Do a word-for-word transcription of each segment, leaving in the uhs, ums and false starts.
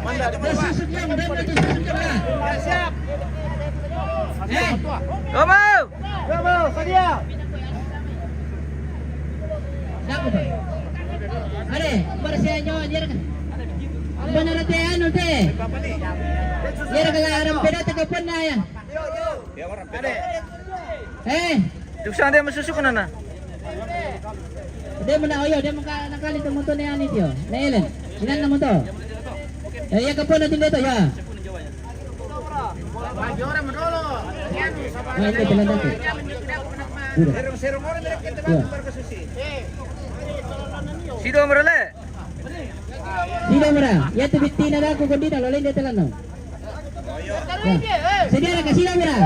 Dia susut jam, dia mau susut jam lah. Siap. Eh. Kamu. Kamu, sedia. Siap, Pak. Ada, bersih aja, biar. Benar teh, anu teh. Biar kalau orang beda teh, kapan ya? Eh. Duk sa dia masusuk na na. Dia mana, oh iya, dia muka nakali tu motor ni ani tio. Na Ellen. Inan na motor. Ya, iya, kapan nanti dia tu, ya. Nah, itu jalan datu. Iya. Sido merele. Sila mura. Ya tu bitti na daku kondina lo lende telano. Ya. Sedia ka sila mura.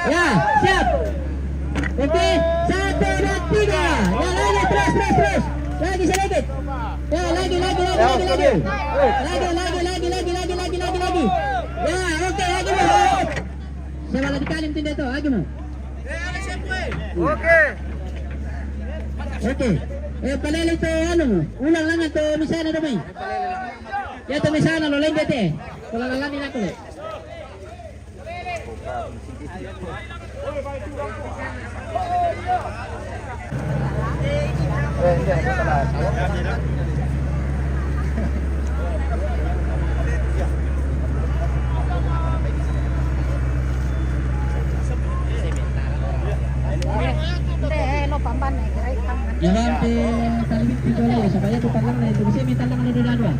Ya, siap. Oke, satu, dua, tiga. Ya, lagi, terus, terus, terus. Lagi sedikit. Ya, lagi, lagi, lagi, lagi, lagi. Lagi, lagi, lagi, lagi, lagi, lagi, lagi, lagi. Ya, oke, lagi, lagi. Saya malah dikalim tinda itu, lagi mau. Oke. Oke. Eh, palele to anu, ulang langan to misana dami. Ya to misana lo lende te. Kalau lalani aku. Jangan pe talibit tiga lagi, supaya tu talang na itu bisa mi talang na dua dua.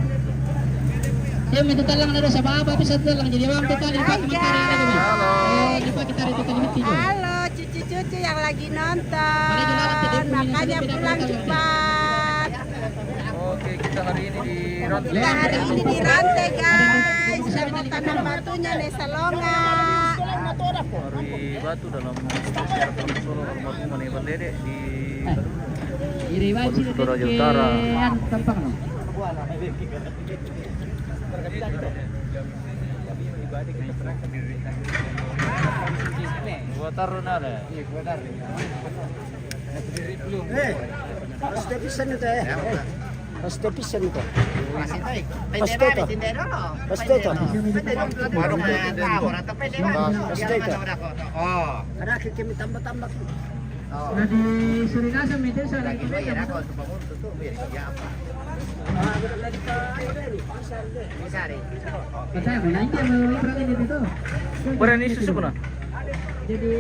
Saya minta talang na dua sebab apa bisa talang jadi bang tu tadi pakai mentari na dua. Eh, dipakai tari tu talibit tiga. Halo cucu-cucu yang lagi nonton. Makanya pulang cepat. Oke, kita hari ini di Rante. Kita hari ini di Rante, guys. Saya mau tanam batunya nih, Salonga. Hari Batu dalam solo almarhum Mane Berdede di Palu, Toraja Utara. Gua taruh nada. Eh, pasti pisan itu ya. Pasti pisan itu. Pasti itu. Pasti itu. Pasti itu. Oh. Ada kiki tambah-tambah. Nah, di Surinasa itu saya lagi beda. Berani susuk na? Jadi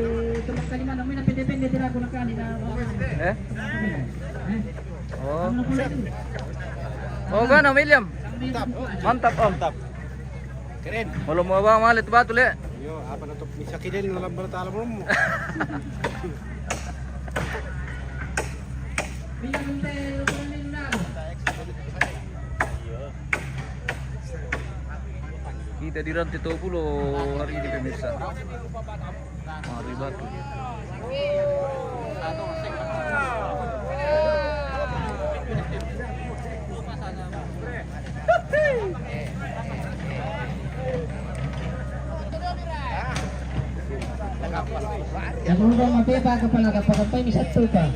teman kali mana main pendek-pendek tidak guna kali dah. Eh? Oh. Oh, gana William. Mantap, Om. Mantap. Keren. Malu mau bawa malet batu le. Yo, apa na to? Bisa kiden dalam bertalam romo. Kita di Rante Tobu lo hari ini, pemirsa. Mari batu. Yang udah mati apa kepala kapal apa ini satu kah?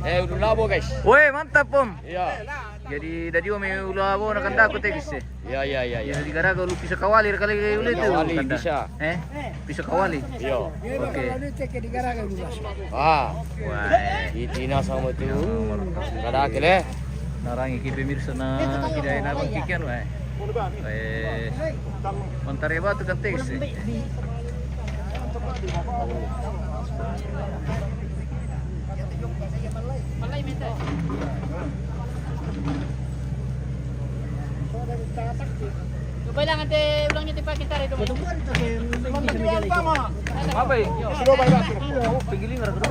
Eh, udah labo, guys. Woi, mantap, Om. Iya. Jadi dadi ome ula bo na kanda ko tegis eh. Iya, iya, iya, iya. Jadi gara-gara lu bisa kawali kali ule itu. Kawali kanda. Bisa. Eh? Bisa kawali. Iya. Oke. Ah. Wah. Iti na sama tu. Kada kele. Narangi ki pemirsa na kida na bang kikian wah. Eh. Mantare batu kan tegis eh. Coba lang ante ulang niya tipa kita rin. Apa eh? Paggiling na rin.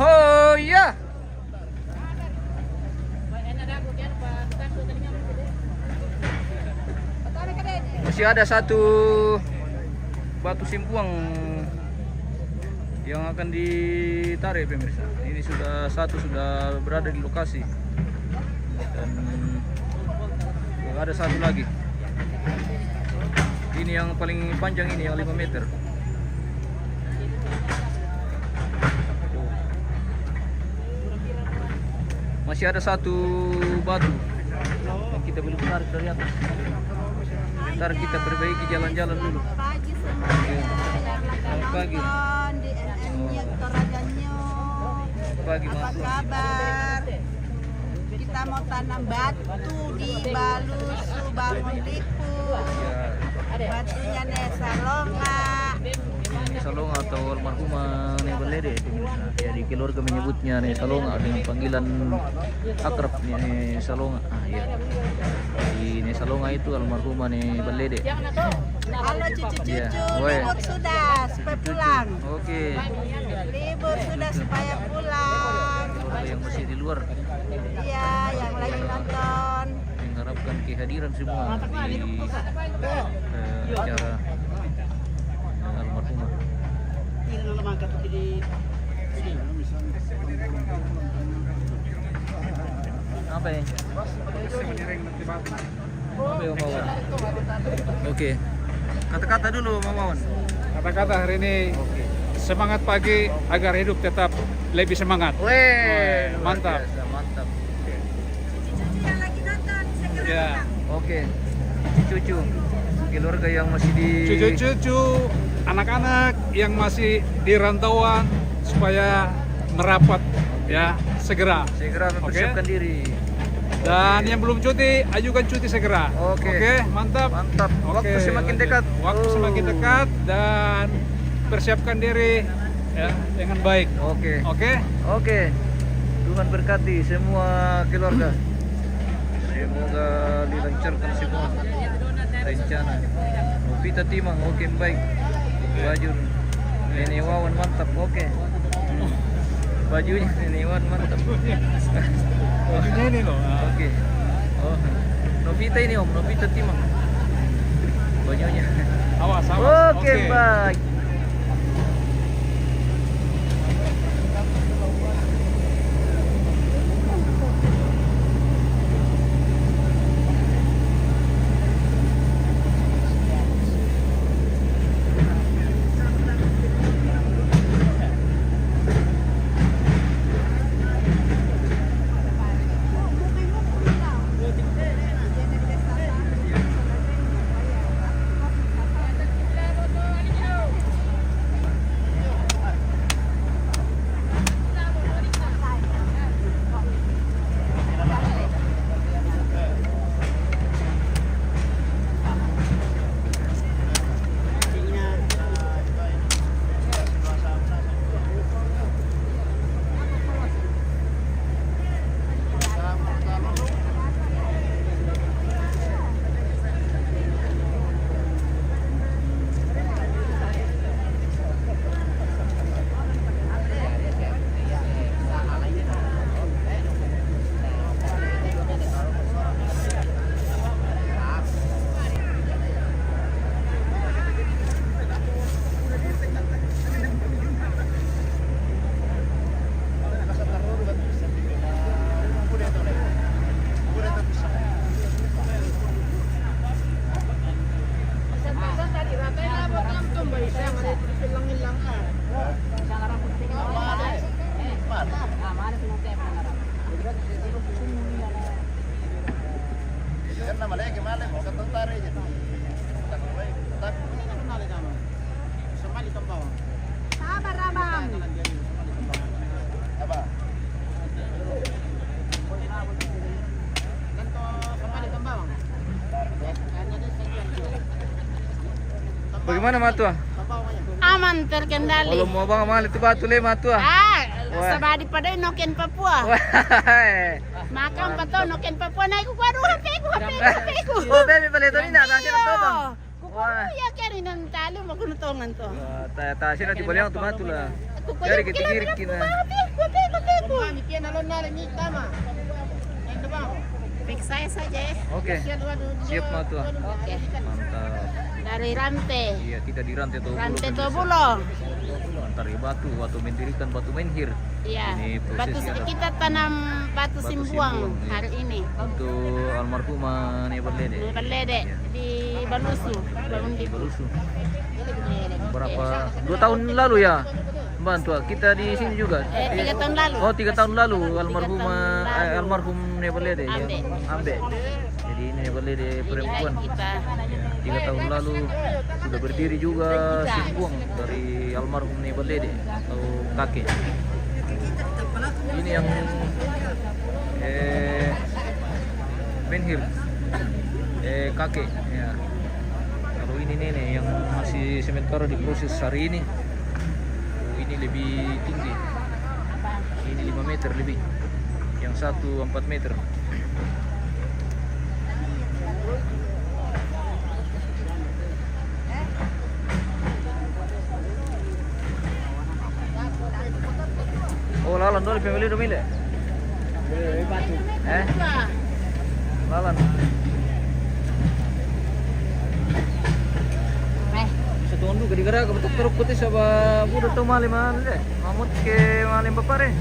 Oh iya. Masih ada satu batu simpuang yang akan ditarik, pemirsa. Ini sudah satu sudah berada di lokasi. Dan ada satu lagi. Ini yang paling panjang ini, yang lima meter. Masih ada satu batu yang kita belum tarik dari atas. Ntar kita perbaiki jalan-jalan dulu. Pagi semuanya yang lagi nonton di N N News Toraja News. Pagi, apa kabar? Kita mau tanam batu di Balusu Bangun Lipu. Batunya nih salonga. Ini salonga atau almarhumah Nek Balede. Jadi keluarga menyebutnya Nek Salonga dengan panggilan akrab Nek Salonga. Ah, iya. Jadi Nek Salonga itu almarhumah Nek Balede. Halo cucu-cucu, libur sudah supaya pulang. Oke. Libur sudah supaya pulang. Keluarga yang masih di luar. Iya, yang lagi nonton. Mengharapkan kehadiran semua di, eh, acara almarhumah. Apa ya? Apa ya, Mama Wan? Oke. Kata-kata dulu, Mama Wan. Kata-kata hari ini, oke, semangat pagi agar hidup tetap lebih semangat. Weh, luar biasa, mantap. Oke. Ya. Oke. Cucu-cucu, keluarga yang masih di, cucu-cucu, anak-anak yang masih di rantauan supaya merapat, ya, segera. Segera, oke, mempersiapkan diri. Dan, oke, yang belum cuti, ajukan cuti segera. Oke. Oke, mantap. Mantap. Oke, waktu semakin dekat. Waktu semakin dekat dan persiapkan diri, ya, dengan baik. Oke. Oke? Oke. Tuhan berkati semua keluarga. Semoga dilancarkan semua rencana. Novita Timang, oke, baik. Baju Nenek Wawan mantap, oke. Bajunya Nenek Wawan mantap. Bajunya ini loh. Oke. Oh. Novita ini, Om, Novita Timang. Bajunya. Awas, awas. Oke, oke, baik. Sabar, Abang. Bagaimana, Matua? Aman, terkendali. Kalau mau bang, mali tu batu le, Matua. Ah, wah, sabadi pada noken Papua. Wah. Makan pato noken Papua, naik ku kuadu, H P ku, H P ku, H P ku. Oh, baby, boleh tu ni nak, tak sih, betul, bang? Wah. Kukuya keri nan talu, makuno tongan to. Wah, ta, ta, sina di baliang tu matu lah. Kukuya keri kiri kina. Kukuya kiri kina. Mami kena lo nare ni tama. Endo bang. Pek Saya saja ya. Oke. Siap, Matua. Oke. Mantap. Dari Rante. Iya, kita di Rante Tobulo. Rante Pemirsa. Tobulo. Antar batu, batu mendirikan batu menhir. Iya. Ini Batu prosesi adat. Kita tanam batu Batu simbuang simbuang, iya. Hari ini. Untuk almarhumah Nebar Lede. Nebar Lede di Balusu, Bangun Di di Balusu. Berapa? Dua tahun lalu ya, Mbak Tua. Kita di sini juga. Eh, tiga tahun lalu. Oh, tiga tahun lalu almarhumah, tahun lalu. Eh, almarhum Nebar Lede. Ya. Ambe. Ambe. Jadi ini Nebar Lede perempuan. Kita Tiga tahun lalu sudah berdiri juga simbuang dari almarhum Nebar Lede atau kakek. Ini yang eh, menhir, eh, kakek. Ya. Kalau ini nenek yang masih sementara diproses hari ini. Ini lebih tinggi. Ini lima meter lebih. Yang satu empat meter. Oh, lalan dole pembeli dong ile. Eh? Lalan. Bisa tuan duka di gara-gara betul teruk putih sama budak tuh malam mana deh. Mamut ke malam bapak deh.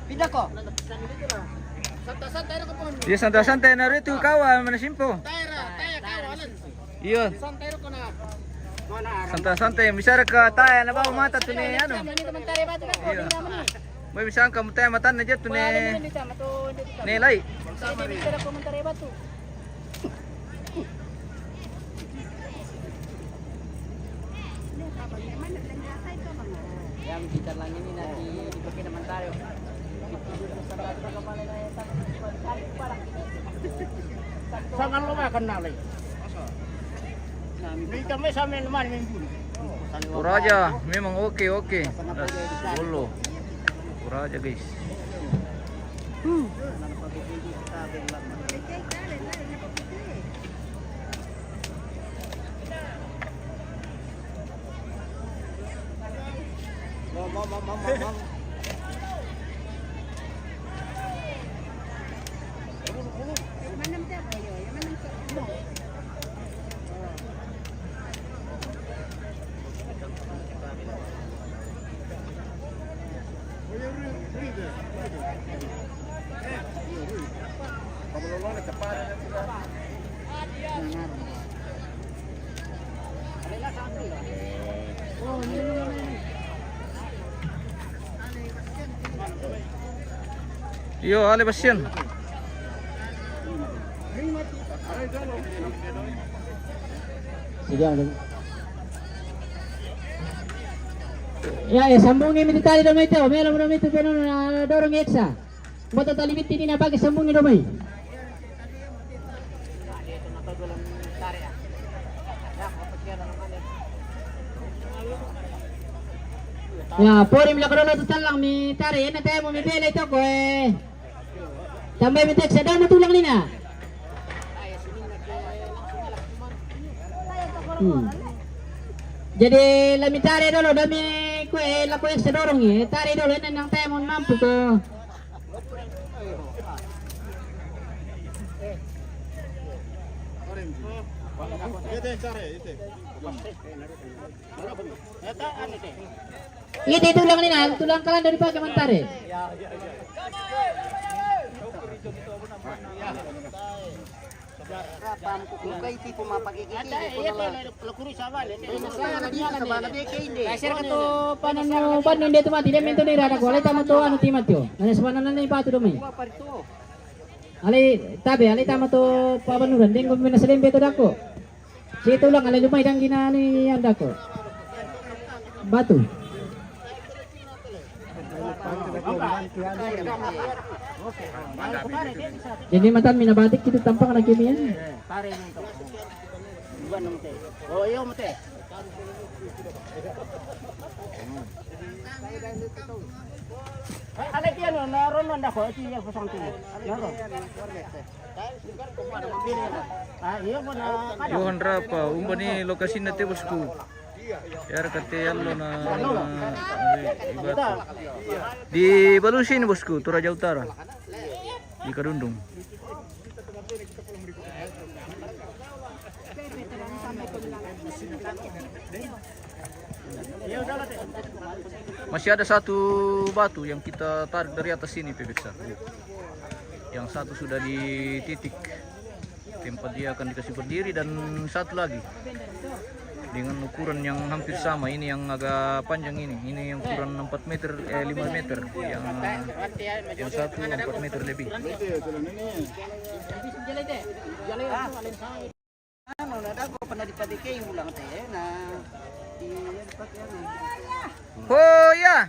Pindah ko. Dia santai-santai na ritu kawan mana simpo. Iya. Santai-santai bisa ka taya na bawa mata tu ne anu. Iya. Mai bisa ka mata mata na jatu ne. Ne lai. Yang kita lang ini nanti dipakai na mantare. Sangan lo makan nalai. Ni kami sama yang mana minggu. Kuraja memang oke oke. Bolo. Kuraja guys. Iyo, ale basian. Sige, ano? Ya, eh, sambungi mi tadi dong itu, melo dong itu, pero na dorong eksa. Mata tali biti ni na pake sambungi dong mai. Ya, pori mi lako dolo tu tallang mi tare, ena temo mi bele toko, eh. Tambai mi teksa, dau mi tulang nina. Hmm. Jadi, la mi tare dolo, dau mi kue, la kue sedorong, eh. Tare dolo, ena nang temo mampu ko. Ite tulang nina, tulang kalan dari pake mantare. Saya kata panen nu, panen dia tu mati, dia minta ni rada gua, alai tama tu anu timat yo. Nanya sebenarnya ni patu domi. Alai tabe, alai tama tu pabanuran, dengko mina selembe tu dako. Si tulang alai lumai dang gina ni yang dako. Batu. Jadi matan mina batik kita tampang na kimian. Oh, iyo, mate. Alai dia no, na rono nda ko, ti ya ko santi. Na ro. Ah, iyo ko na kada. Johan Rapa, umba ni lokasi na te bosku. Yar kate allo na, na, di, di Balusin bosku, Toraja Utara. Di Kadundung. Masih ada satu batu yang kita tarik dari atas sini, pemirsa. Yang satu sudah di titik tempat dia akan dikasih berdiri, dan satu lagi dengan ukuran yang hampir sama. Ini yang agak panjang ini. Ini yang ukuran empat meter, eh, lima meter. Yang, yang satu empat meter lebih. Anu, na dako pernah dipakai ulang te, na, iya, dipakai anu. Oh, iya.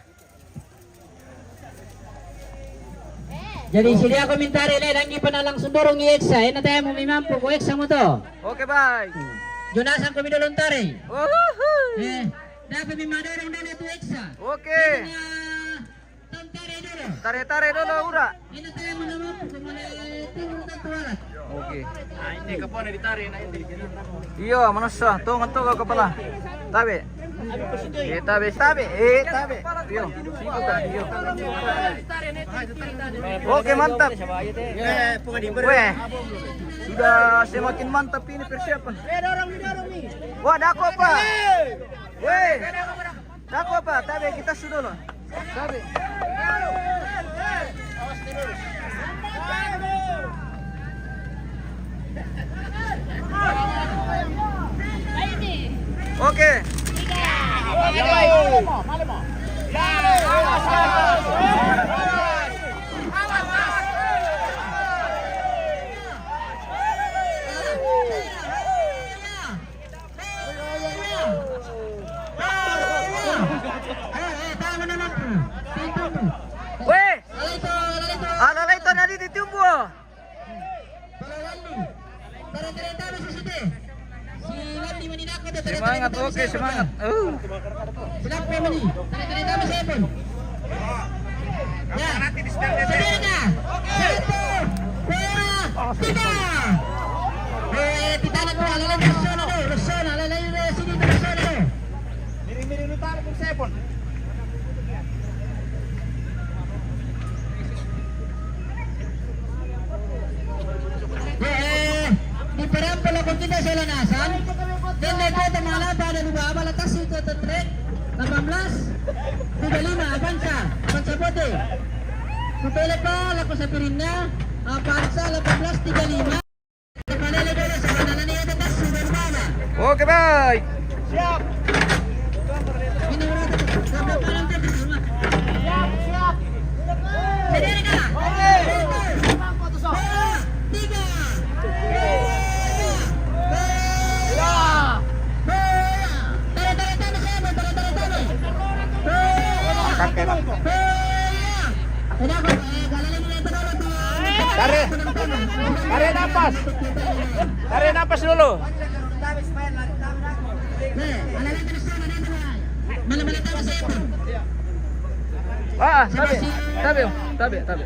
Jadi, si dia ko mi tare le, dang i pana langsung dorong i Eksa, ena temo mi mampu ko Eksa mo to. Oke, bye. Jonasan ko mi dolo tare. Uhuhu. Eh, dako mi madorong dolo tu Eksa. Oke. Ena tare dolo. Tare-tare dolo, ura. Ena tare mo na mampu ko male timur tantu alat. Oke. Ah, ini ke pone di tare, na ini. Iyo, manassa, tongan to kau kepala. Tabe. Eh, tabe, tabe, eh, tabe. Iyo, sibuk kan, iyo. Oke, mantap. Weh, sudah semakin mantap ini persiapan. Wah, dako apa? Weh, dako apa? Tabe, kita sudah lah. Tabe. Oke. Weh. Ala lai to na di tiumbu. Semangat, oke, semangat. Uh. Ya. Sediakan. Satu, dua, tiga. Eh, kita nak keluar, lalu Rosona dulu, Rosona, lalu, lalu, sini tu Rosona dulu. Miring-miring dulu, tarik pun saya pun. Eh, di perampo lako kita Salanasan. Dende kota malapa ada dua abal atas itu tetrek. Delapan belas tiga lima, Avanza, Avanza Bote. Kupele pa lako sapirinna, Avanza delapan belas tiga lima. Oke, baik. Siap. Siap, siap. Oke. Angkat, Kero. Tarik. Tarik napas. Tarik napas dulu. Mana-mana tahu saya pun. Ah, tabe, tabe, tabe, tabe.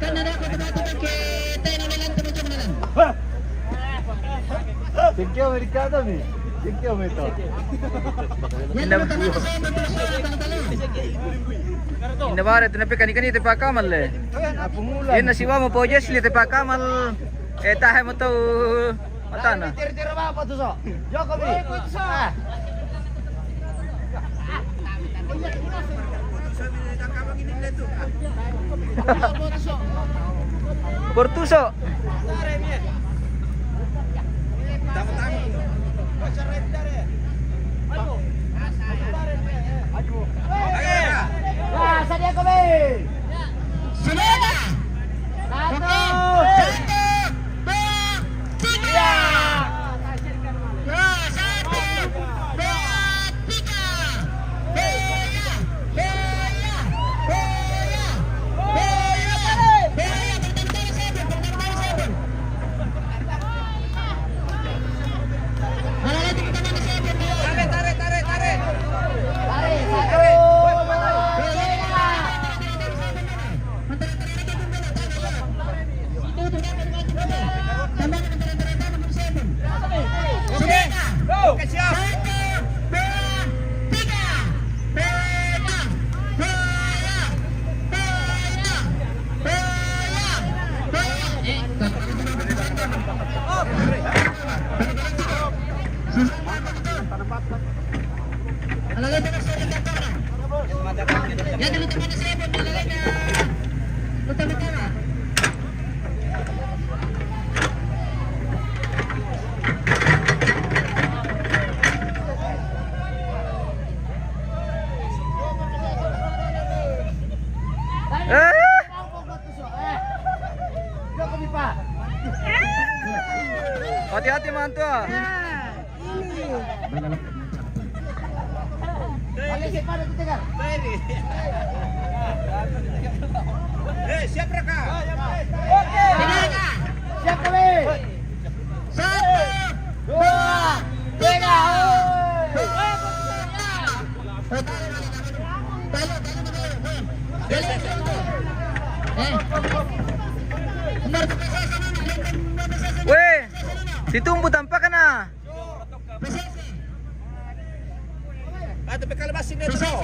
Thank you, America, tabe. Thank you, America. Inna, inna bare tu nape kani-kani te pakamal le. Inna siwa mo pojes li te pakamal. Eh, tahe mo tau. Matana. Tiro-tiro ba, Pak Tuso? Jokowi. Ah. Bortuso. Wah, sadia kowe. Sudah. Satu. Satu. Dua. Tiga. Ya, satu. Dua. Tiga. Boya. Boya. Boya. Boya. Boya. Tepuk tangan, tepuk tangan, tepuk tangan. Tarik, tarik, tarik, tarik. Tarik, satu, dua, tiga. Oke, siap. Satu, dua, tiga. Bola, bola, bola, bola. Eh. Hati-hati, mantu. Ini. Balik, siapa ada kita, Kak? Eh, siap, Raka? Oke. Siap, kami. Satu, dua, tiga. Weh, si Tumbu tampak kena. Ah, tapi kalau masih dia tuh.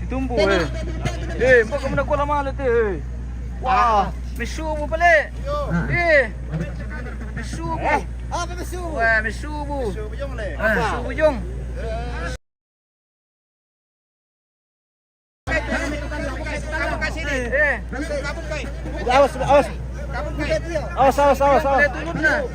Ditumbu, eh. Eh, mbok kemana kau lama lu, eh. Wah, misubu pale. Eh, misubu. Eh, apa misubu? Wah, misubu. Misubu jong le. Ah, misubu jong. Eh. Awas, awas. Awas, awas, awas, awas. Boleh turun, nah.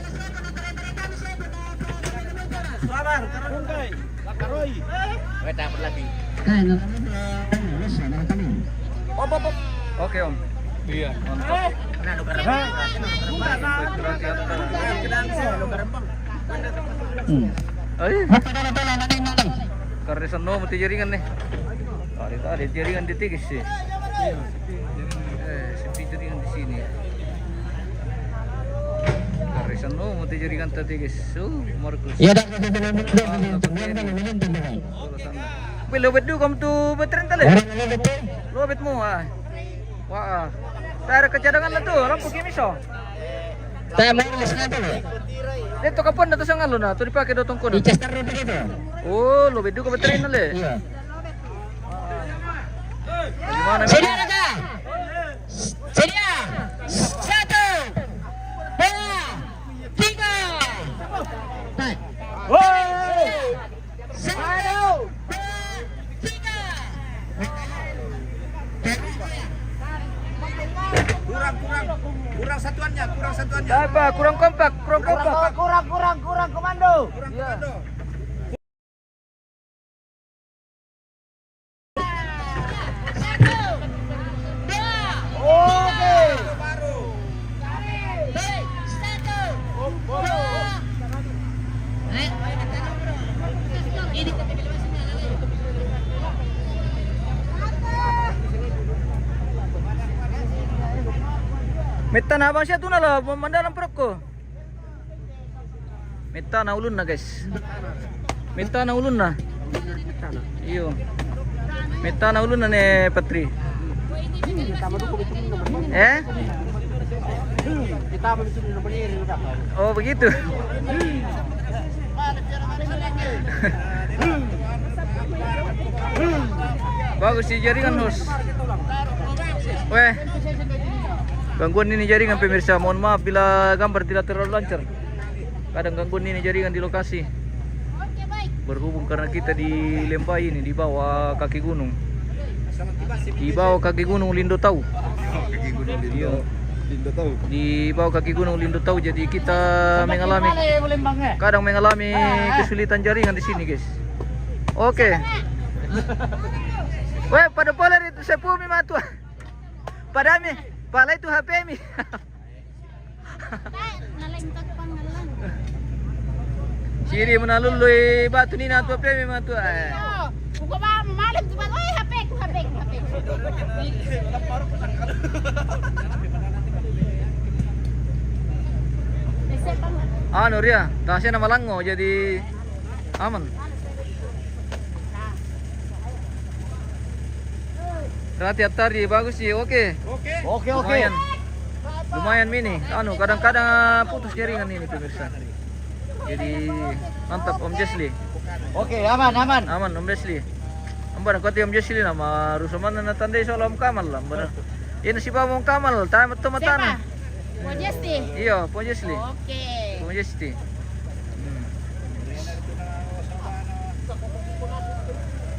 Oke, Om. Iya, mantap. Hmm. Ai. Karena seno mati jaringan nih. Tadi tadi jaringan di tigis sih. Eh, sepi jaringan di sini. Karena seno mati jaringan tadi, guys. So, Markus. Iya, dah, kita bilang dulu, bilang dulu, bilang dulu, bilang dulu. Wih, lobet dulu kamu tuh, veteran tadi. Orang ini betul. Lobet mau, ah. Wah. Tara kacadangan lah tu, lampu kimi so. Tara mau urus nanti lo. Dia tu kapan datang sangat lo na, tu dipakai dotong kono. Di Chester Road itu. Oh, lobet juga veteran le. Iya. Gimana? Sedia, Raka? Sedia. Satu, dua, tiga. Woi. Satu, dua, tiga. Kurang, kurang, kurang satuannya, kurang satuannya. Apa? Kurang kompak, kurang kompak. Kurang, kurang, kurang, kurang komando. Kurang komando. Oke. Metta na abang sia tuna lah, mandalam perokko. Mettana ulunna, guys. Mettana ulunna. Iyo. Mettana ulunna ne, Patri. Eh? Oh, begitu. Bagus si jaringan, host. Weh. Gangguan ini jaringan, pemirsa. Mohon maaf bila gambar tidak terlalu lancar. Kadang gangguan ini jaringan di lokasi. Berhubung karena kita di Lembai ini, di bawah kaki gunung. Di bawah kaki gunung Lindotau. Kaki gunung Lindo. Iya. Lindotau. Di bawah kaki gunung Lindotau, jadi kita mengalami, kadang mengalami kesulitan jaringan di sini, guys. Oke. Weh, pada pola itu sepumi matua. Padami, pala itu H P mi. Siri menalului batu ni natu H P mi matua. Buka ba malam tu ba, oi, H P ku, H P ku, H P ku. Anu, Ria, tasnya nama lango jadi aman. Rati Atari, bagus sih, oke. Oke, oke. Lumayan. Lumayan mini. Anu, kadang-kadang putus jaringan ini, pemirsa. Jadi, mantap, Om Jesli. Oke, aman, aman. Aman, Om Jesli. Ambar kau Om Jesli nama rusuh mana na tandai soal Om Kamal lah, ambar. Ini si Om Kamal, tamat tu matana. Siapa? Pojesti? Iya, Pojesti. Oke. Pojesti. Hmm.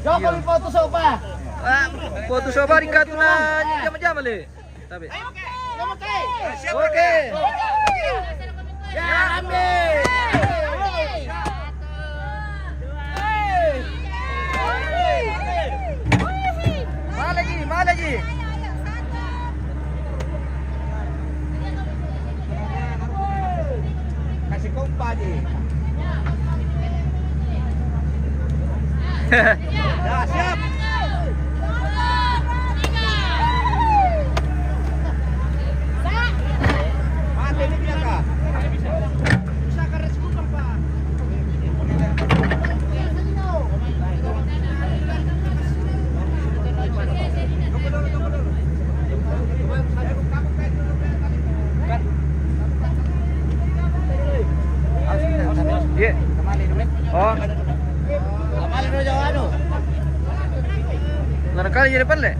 Joko Widodo soba. Ah, foto soba di katuna jama-jama le. Tapi. Oke. Oke. Ya, ambil. Mana lagi? Mana lagi? Kasih kompa aja. Ya, siap. Mati ini dia, Kak. Iya. Oh. Barangkali jadi pale.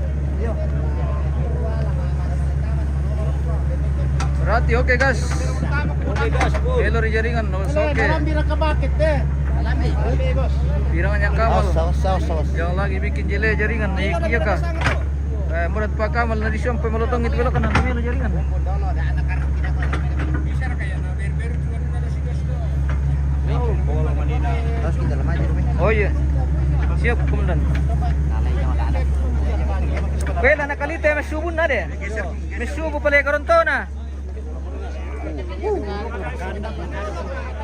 Berarti oke, gas. Oke, gas, bro. Elor jaringan, no, oke. Birangan yang Kamal. Awas, awas, awas, awas. Yang lagi bikin jele jaringan, iya kah? Eh, menurut Pak Kamal, nanti sampai melotong itu belok kanan, melo jaringan. Oh iya. Siap, Komandan. Weh, lah, nakalite, mas subun na de. Mas subu pala karontona.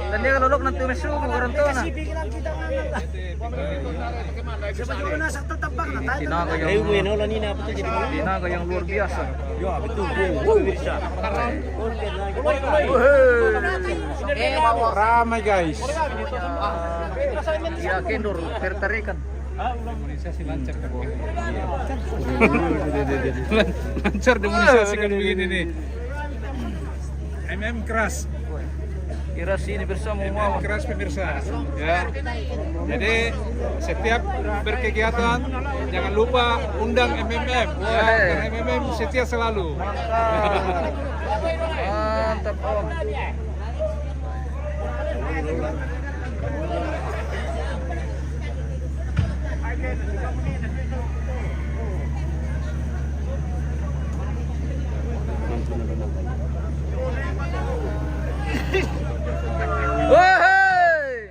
Dan dia kalau lok nanti mas subu karontona. Tinaga yang, tinaga yang luar biasa. Ya, betul. Ramai, guys. Ya, kendor, tertarikan. Lancar demonisasi kan begini nih. M M keras. Keras ini bersama M M keras, pemirsa. Ya. Jadi, setiap berkegiatan, jangan lupa undang M M M. Ya, undang M M M setia selalu. Mantap, Om. Wahai!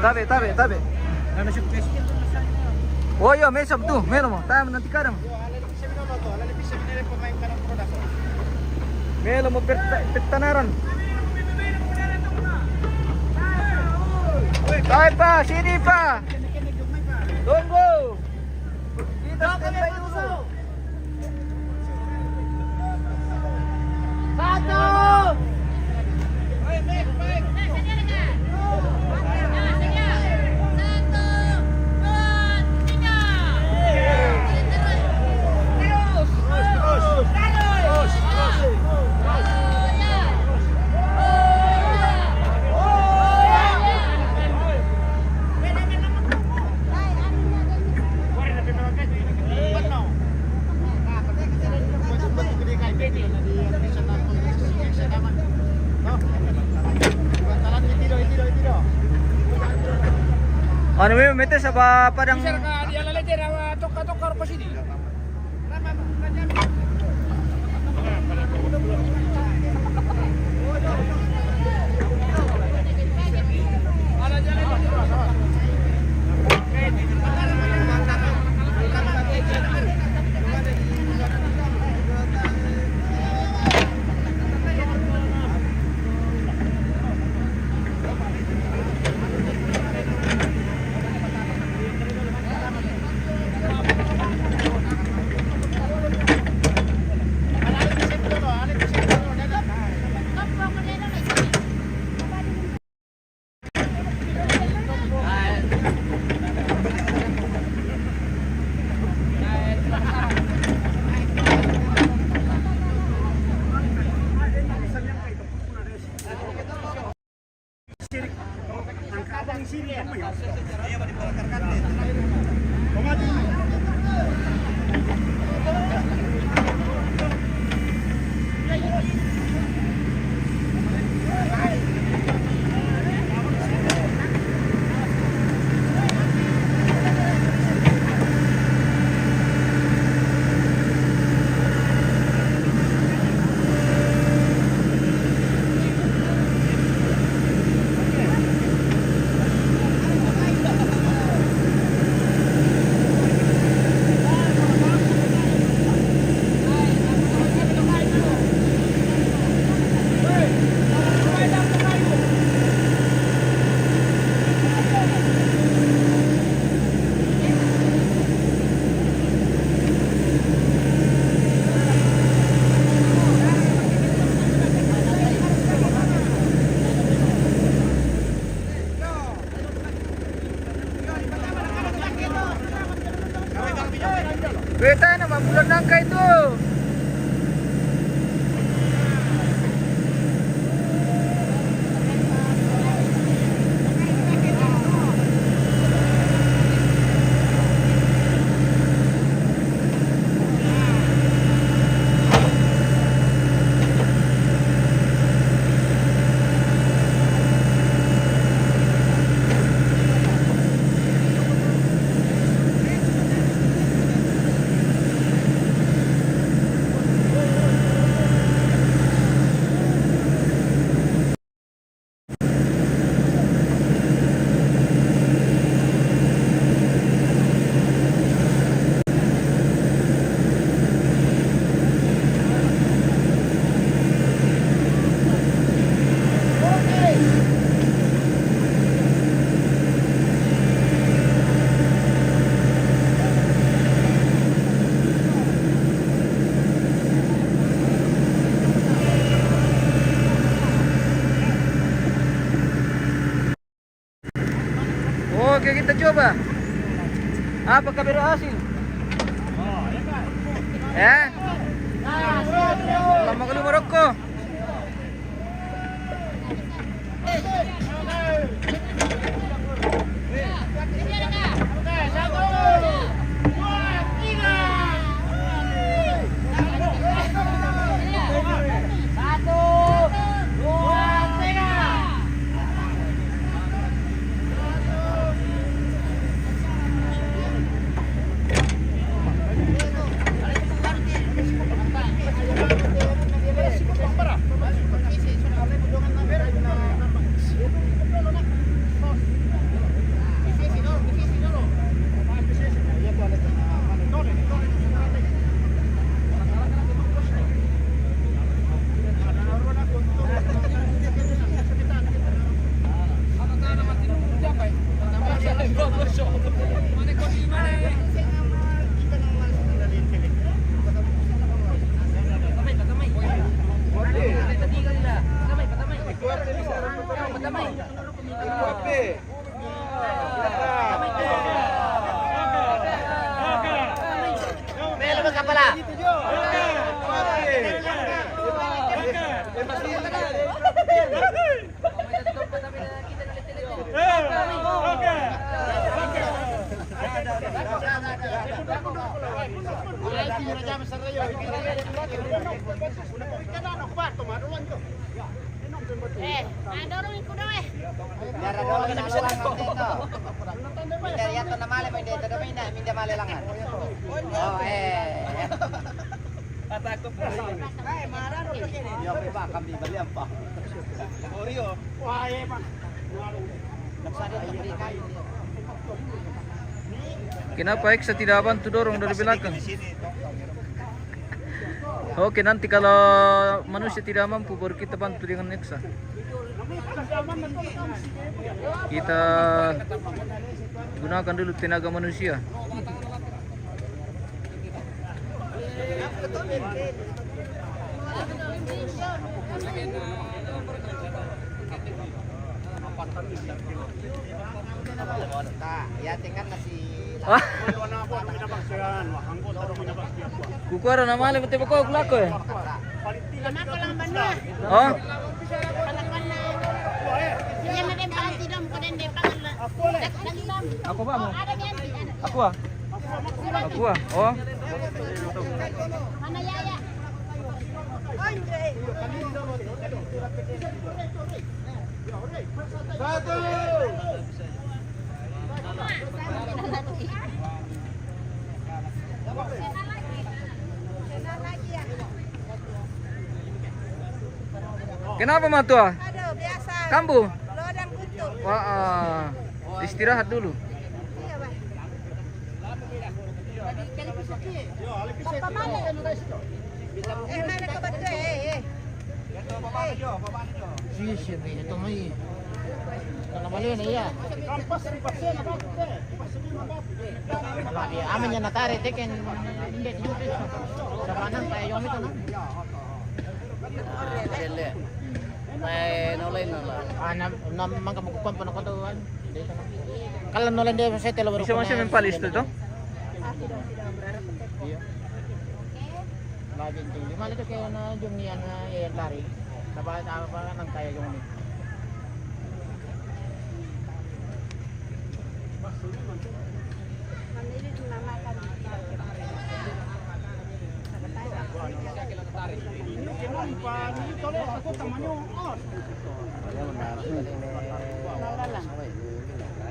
Tabe, tabe, tabe. Oh iya, mesam tu, melo mo. Tayo nanti kadang. Melo mo peta-, petanaran. Tayo pa, sini pa. Tunggu. Kami mete sa ba padang. Bisa ka di ala leje na toka-toka rupa sini. Weta na mabulan nangka itu. Oke, kita coba. Apakah berhasil? Ya? Lama kali Maroko. Eh, ah, dorong ikut dong, eh. Biar ada orang yang bisa dorong nanti itu. Minda lihat tuh namanya, minda itu dong, minda, minda male langan. Oh, eh. Kata aku. Iya, Pak, kami beli apa? Oh, iya. Wah, iya, Pak. Kenapa Eksa tidak bantu dorong dari belakang? Oke, nanti kalau manusia tidak mampu, baru kita bantu dengan Eksa. Kita gunakan dulu tenaga manusia. Nah, ya, tinggal nasi. Ah. Kukuara na male mate bako kulako e. Oh? Ako ba mo? Ako ah. Ako ah. Oh. Satu. Kenapa, Matua? Aduh, biasa. Kambuh? Lodang kutu. Wah, ah. Istirahat dulu. Iya, Bah. Papa mana? Eh, mana kau bantu, eh, eh. Sisi, ito mo eh. Kalau mali na iya. Amin niya natari, teken. Hindi, hindi. Sa kanang kaya yung ito, no? Dele. May naulay na la. Ah, na, na, mangka magkukuan pa na ko to, ano? Kala no lang di sa telo. Isa mo siya may palis to, to? Iya. Lagi yung tingin. Mali to kaya na yung niyan na yung tari. Sabay, tama pa nang kaya yung ni.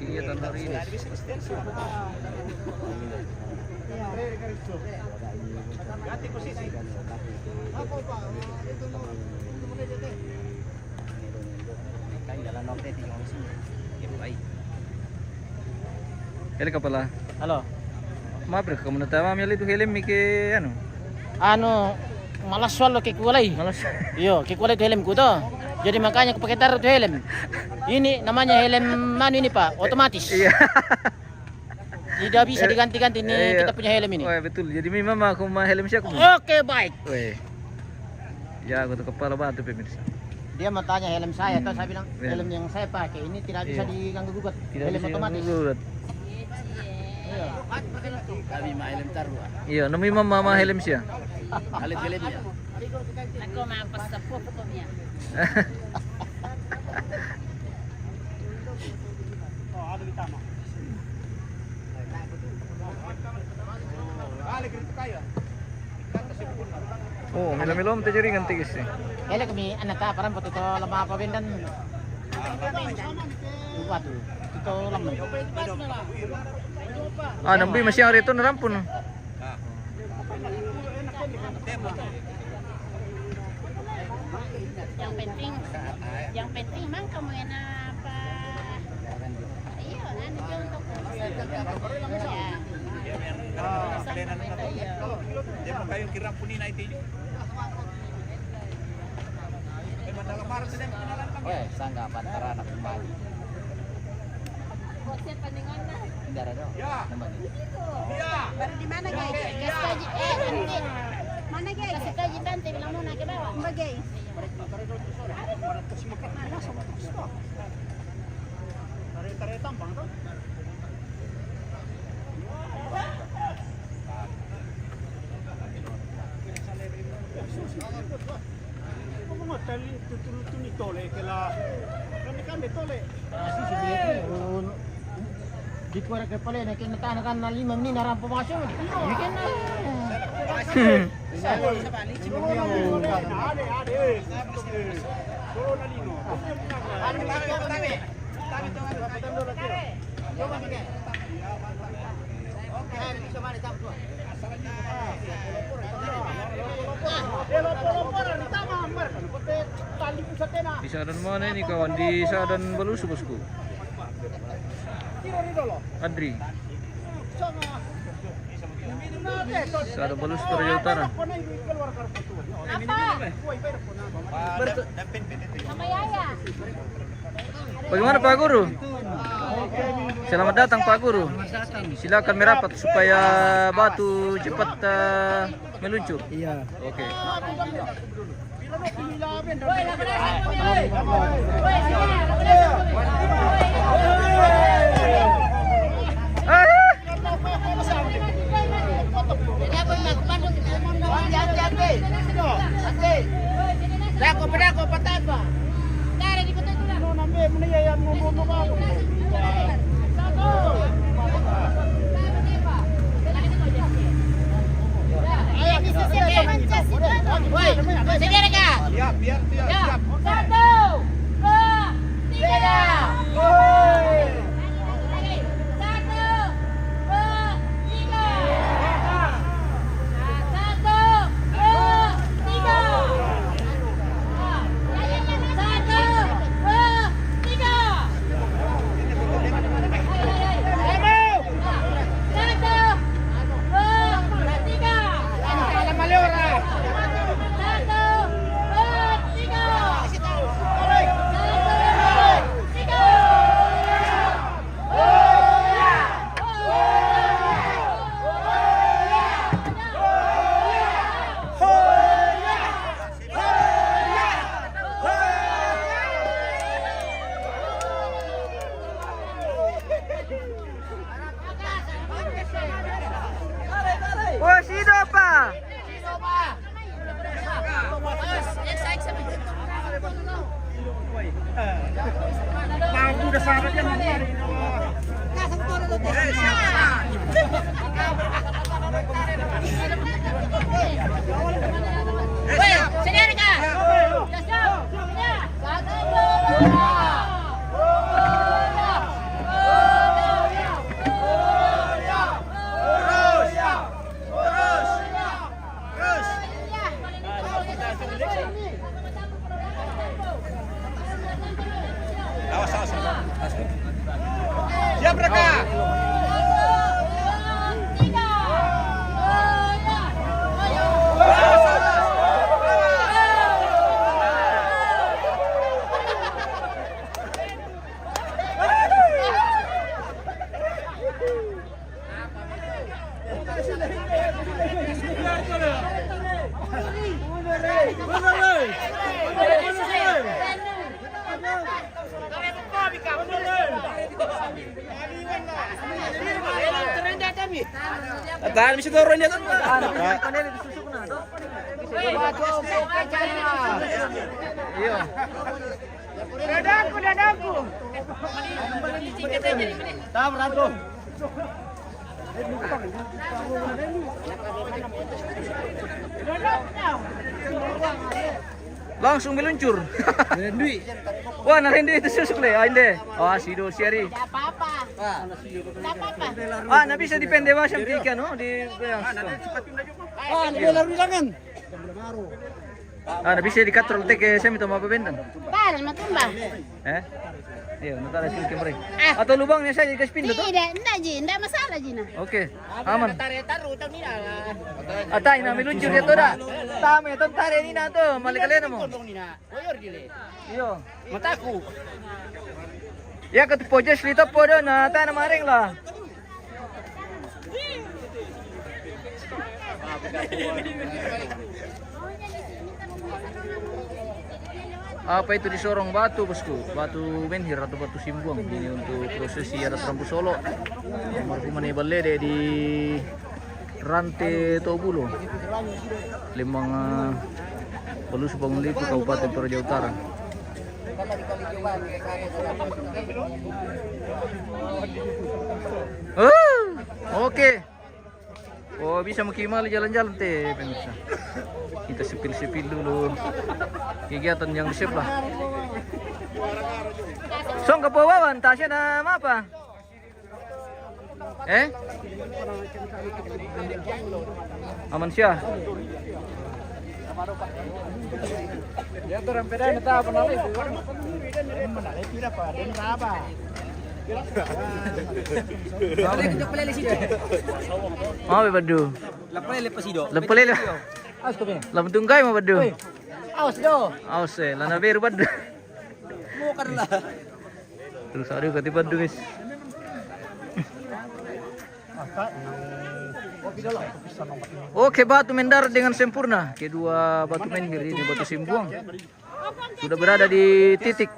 Iya, tanpa rilis. Ele kapala. Halo. Maaf, Bro, kamu na tama mi ali tu helm mi ke anu. Anu, malas walo ke kualai. Malas. Iyo, ke kualai tu helm ku to. Jadi makanya aku pakai taruh tu helm. Ini namanya helm anu ini, Pak, otomatis. Iya. Tidak bisa diganti-ganti ini kita punya helm ini. Oh, betul. Jadi memang aku mah helm siapa? Oke, baik. Weh. Ya, aku tuh kepala batu, pemirsa. Dia mau tanya helm saya, toh saya bilang, "Helm yang saya pakai ini tidak bisa diganggu gugat. Helm otomatis." Kami mah helm taruh. Iya, nami mama mama helm sia. Alit helm ya. Aku mah pas sepuh pokoknya. Oh, milo-milo mo jaringan tigis eh. Ele kami anak ta paran pati to lama apa bendan. Lupa tu. Itu to lama. Ah, nambi masih hari itu narampun. Yang penting, yang penting mang kamu enak apa? Iya, anu dia untuk ya. Dia pakai yang kira puni naik tijo. Weh, sangga pantara anak kembali. Indara dong. Ya. Baru di mana, guys? Kasih kaji, eh, nanti. Mana, guys? Kasih kaji tante bilang mau naik ke bawah. Mbak, guys. Tarik-tarik tampang tuh. Como tali tutulutuni tole ke la kande kande tole. Di kuara ke pale na kena tana kan na lima mini na rampo maso. Iya kena. Ade ade. Di sadan mana ini, kawan? Di sadan Balusu, bosku. Adri. Sadan Balusu, Toraja Utara. Apa? Sama Yaya. Bagaimana, Pak Guru? Selamat datang, Pak Guru. Silakan merapat supaya batu cepat, eh, meluncur. Iya. Oke. Dako, dako, patapa. Woi, woi, sendiri kah? Siap, siap, siap, siap. Satu, dua, tiga. Satu, dua, tiga. Satu, dua, tiga. Satu, dua, tiga. Satu, dua, tiga. Satu, dua, tiga. Satu, dua, tiga. Oh, sido, Pak. Awas, awas, awas. Siap, mereka. Tahan, bisa turun dia tuh. Iya. Dadaku, dadaku. Tahan, Ratu. Langsung meluncur. Rendui. Wah, na rendui itu susuk le. Ah, inde. Oh, sido siari. Tidak apa-apa. Tidak apa-apa. Ah, na bisa dipende wa siam di ikan, no? Di. Ah, na bisa dikatrol teke siam itu mau apa bentan? Bal, matumba. Eh? Iya, nanti ada sini kembali. Ah. Atau lubangnya saya dikasih pindah tuh? Tidak, tidak ji, tidak masalah ji na. Oke, aman. Atai, na meluncur dia tuh dah. Tame, tuh tarik ni na tuh, malik kalian mau. Iyo. Mataku. Ya, ke pojes lito podo na tanah maring lah. Apa itu disorong batu, bosku? Batu menhir atau batu simbuang. Ini untuk prosesi adat Rambu Solo. Marhumane balede di Rante Tobulo, Lembang, eh, Balusu Bangun Litu, Kabupaten Toraja Utara. Oh, oke. Oh, bisa maki mali jalan-jalan te, pemirsa. Kita sepil-sepil dulu kegiatan yang di sebelah. Song ke bawah, entah siapa apa. Eh? Aman siya. Mau be Baddu. Lapalele pasido. Lapalele. Lampung tungkai mau Baddu. Awas do. Awas eh, lana beru Baddu. Bukan lah. Terus aduh kati Baddu, guys. Oke, batu mendarat dengan sempurna. Kedua batu menhir ini, batu simbuang, sudah berada di titik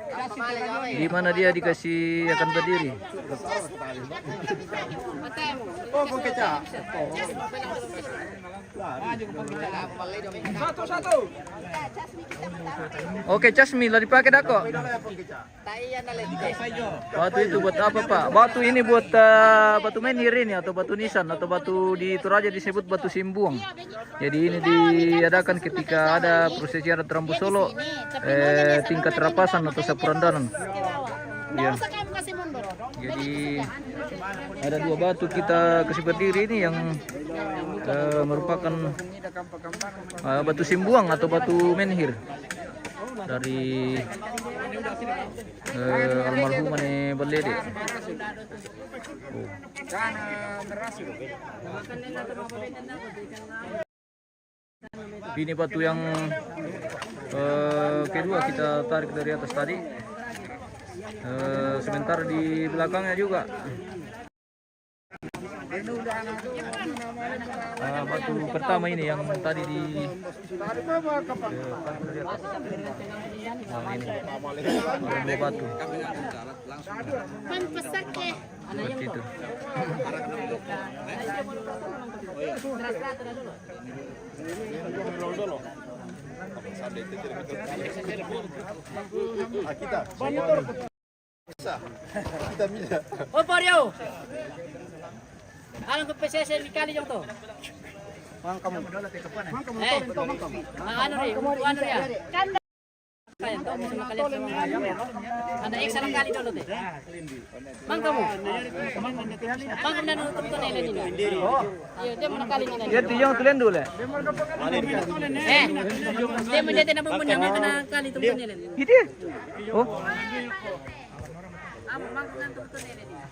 di mana dia dikasih akan berdiri. Oke, Casmi lah dipakai dako. Batu itu buat apa, Pak? Batu ini buat eh, batu menhir ini atau batu nisan atau batu di Toraja disebut batu simbuang. Jadi ini diadakan ketika ada prosesi adat Rambu Solo, eh, tingkat rapasan atau sapurandanan. Ya. Jadi ada dua batu kita kasih berdiri ini yang eh, merupakan eh, batu simbuang atau batu menhir dari eh, almarhum Ane Balede. Oh. Ini batu yang eh, kedua kita tarik dari atas tadi. Eh, sementara di belakangnya juga. Ah, batu pertama ini yang tadi di eh, tarik dari atas. Nah, ini. Ada dua batu. Seperti itu. Oh, Mario. Alang ko P C S ni kali jong to. Mang kamu. Eh. Mang kamu. Mang kamu. Ano rin? Ano rin? Kaya to, gusto na kali to. Ano, extra kali to, lote. Mang kamu. Mang kamu na nung tumto na ilan nila. Iyo, di mo na kali nila. Iya, tiyong tulen dule. Eh, di mo dyan na bumbunya, may kanang kali tumto na ilan. Hindi. Oh. Amo, mang kamu na tumto na ilan nila.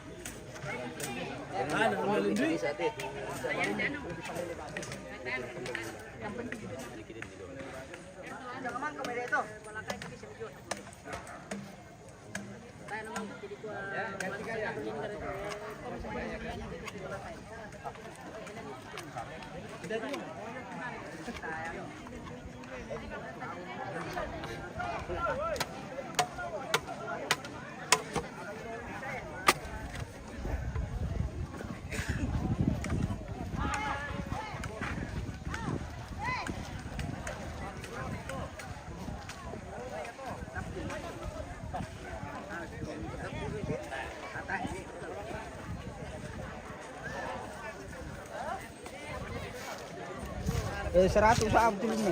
Eh, seratus sa tulong mo.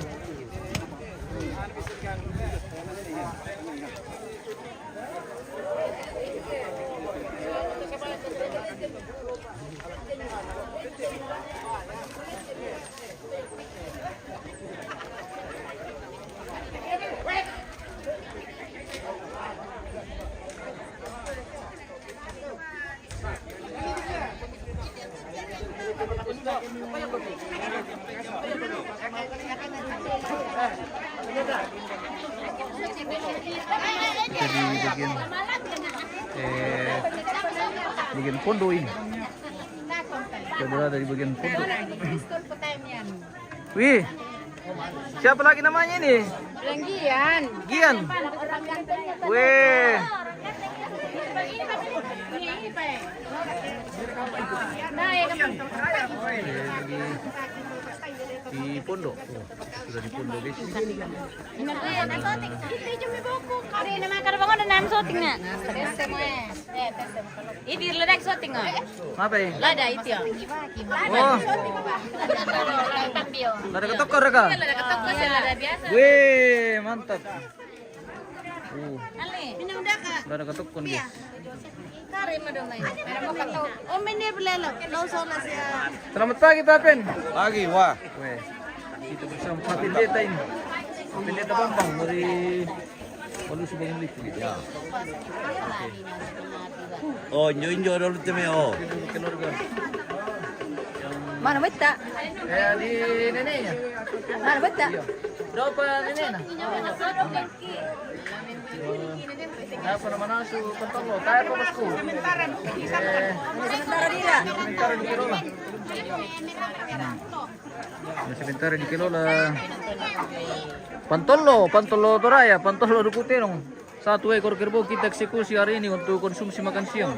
Jadi bagian eh, bagian pondok ini. Kita berada di bagian pondok. Wih, siapa lagi namanya ini? Gian. Gian. Weh. Di pondok. Oh, sudah di pondok, guys. Ini cuma buku. Hari ini makan bangun dan syuting na. Ini lada syuting na. Apa ya? Lada itu ya. Oh. Lada ketokor ka? Iya, lada ketokor, lada biasa. Weh, mantap. Uh. Ini udah, Kak. Udah ada ketukun, guys. Kari mah dong, Mai. Oh, ini belelo. Lo sono siya. Selamat pagi, Tapen. Pagi, wah. Weh. Itu bersama Pak Pendeta ini. Pendeta Bambang dari Walu Subang Liku. Ya. Oh, injo-injo dulu teme, oh. Itu keluarga. Mana betta? Eh, di neneknya. Mana betta? Iya. Berapa neneknya? Apa nama nasu? Pantolo. Kaya apa, bosku? Eh, sementara dia. Sementara di Kilola. Nah, sementara di Kilola. Pantolo, Pantolo Toraya, Pantolo Duku Tenong. Satu ekor kerbau kita eksekusi hari ini untuk konsumsi makan siang.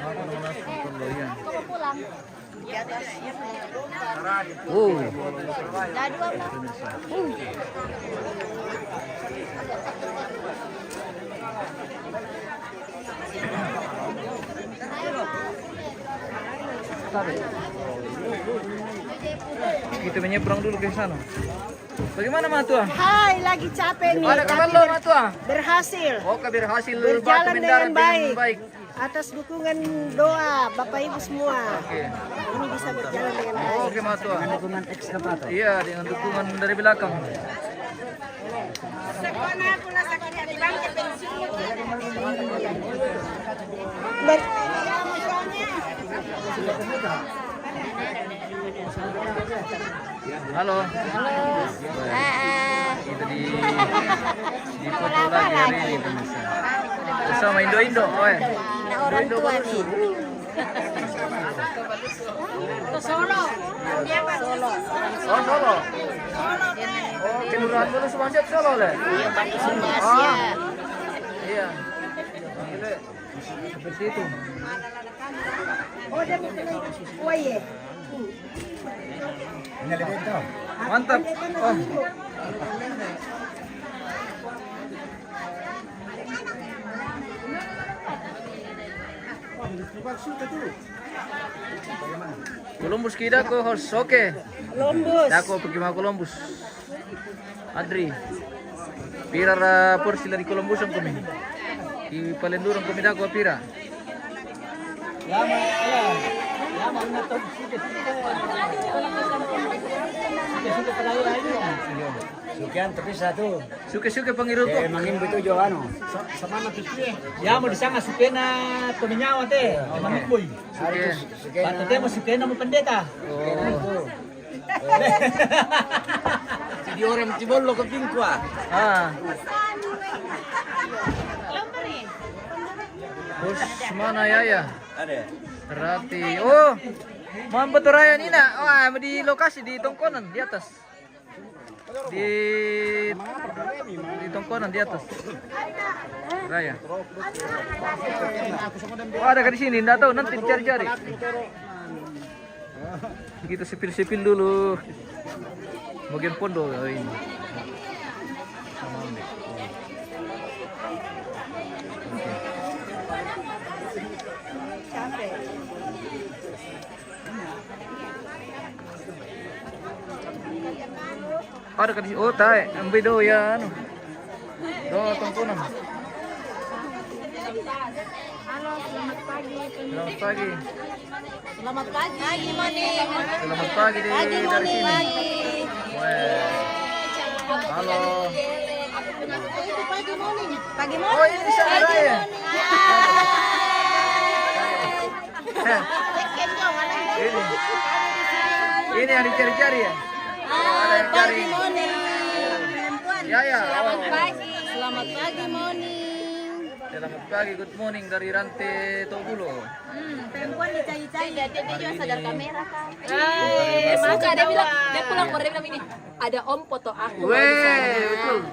Apa nama nasu? Pantolo, iya. Oh. Kita menyeberang dulu ke sana. Bagaimana, Matua? Hai, lagi capek nih. Ada kabar lo, Matua? Berhasil. Oke, berhasil. Berjalan dengan baik. Atas dukungan doa Bapak Ibu semua. Oke. Ini bisa berjalan dengan baik. Oke, Matua. Dengan dukungan ekskavator. Iya, dengan dukungan dari belakang. Ber- Halo. Halo. Itu di, di foto lagi hari ini, pemirsa. Bersama Indo-Indo, oi. Nah, orang Indo-Indo tua baru nih. Solo. Solo. Oh, Solo. Oh, Kelurahan Solo, Sumasep, Solo, le? Iya, Pak Sumas, ah, ya. Iya. Seperti itu. Oh, iya. Mantap. Oh. Columbus ki dako, host. Oke. Columbus. Dako pigi mau Columbus. Adri. Pira ra porsi la di Columbus komi? Di Palendurung komi dako pira? Sukean tapi satu. Suke-suke pangirutu. Eh, mangimbu itu jo anu. Sa-, sama na pikie. Ya, mau disanga sukena tominyawa te. Iya. Mangimbu. Suke. Batu te mau sukena mau pendeta. Oh. Jadi orang Cibollo ke Pingkua. Ah. Bos mana ya, ya? Ada. Rati. Oh. Mampu Toraya nina. Wah, di lokasi di Tongkonan di atas. Di, di Tongkonan di atas. Raya. Oh, ada ka di sini, ndak tahu, nanti dicari-cari. Kita sepil-sepil dulu. Bagian pondok ini. Ada ka di, oh, tae, ambil do ya, anu. Do, Tongkonan. Halo, selamat pagi. Selamat pagi. Selamat pagi. Pagi, Moni. Selamat pagi di, pagi, dari Moni, sini. Pagi. Weh. Halo. Pagi, Moni. Pagi, Moni. Oh, ini di sana, pagi, ya? Moni. Ini. Ini yang dicari-cari ya? Ah, ada yang cari. Pagi, Moni. Ya, ya. Selamat pagi. Selamat pagi, Moni. Selamat pagi, good morning dari Rante Tobulo. Hmm, perempuan dicari-cari. Dia, dia, dia juga sadar kamera kan. Eh, suka dia bilang, dia pulang baru dia bilang ini, "Ada om foto aku." Weh, betul.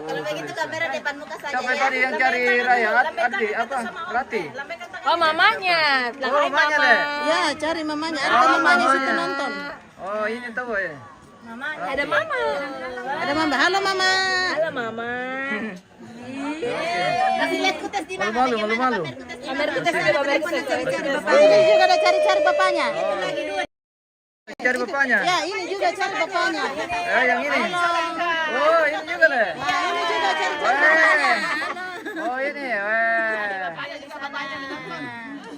Kalau begitu kamera depan muka saja. Siapa ya? Tadi yang cari Raya? Ad-, Adli, apa? Rati? Oh, mamanya. Oh, mamanya, Le. Ya, cari mamanya. Ada mamanya situ nonton. Oh, Oh, ini tahu ya? Ada mama. Ada mama. Halo, mama. Halo, mama. Kasih lihat kutes di mana? Malu-malu, malu-malu. Pamer kutes, pamer kutes. Ini juga ada cari-cari bapaknya. Cari bapaknya. Ya, ini juga cari bapaknya. Eh, yang ini. Oh, ini juga deh. Nah, ini juga cari-cari bapaknya. Oh, ini. Eh.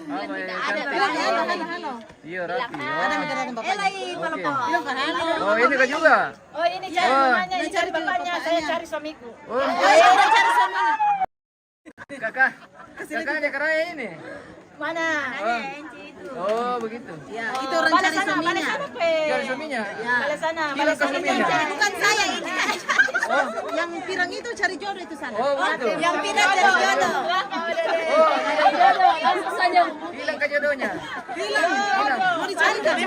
Apa ya, cantik. Halo, halo, halo. Iya, rapi. Ada negara tempat. Eh, lagi, halo, Pak. Bilang ke halo. Oh, ini kan juga. Oh, ini cari mamanya, ini cari bapaknya, saya cari suamiku. Oh. Saya udah cari suaminya. Kakak, kakaknya keraya ini. Mana? Oh. Oh, begitu. Ya, itu orang cari suaminya. Cari suaminya. Ya. Balik sana, balik sana. Bukan saya ini. Oh, yang pirang itu cari jodoh itu sana. Oh, begitu. Yang pindah cari jodoh. Oh, iya. Jodoh, langsung saja. Hilang ke jodohnya. Hilang. Hilang. Mau dicari, cari.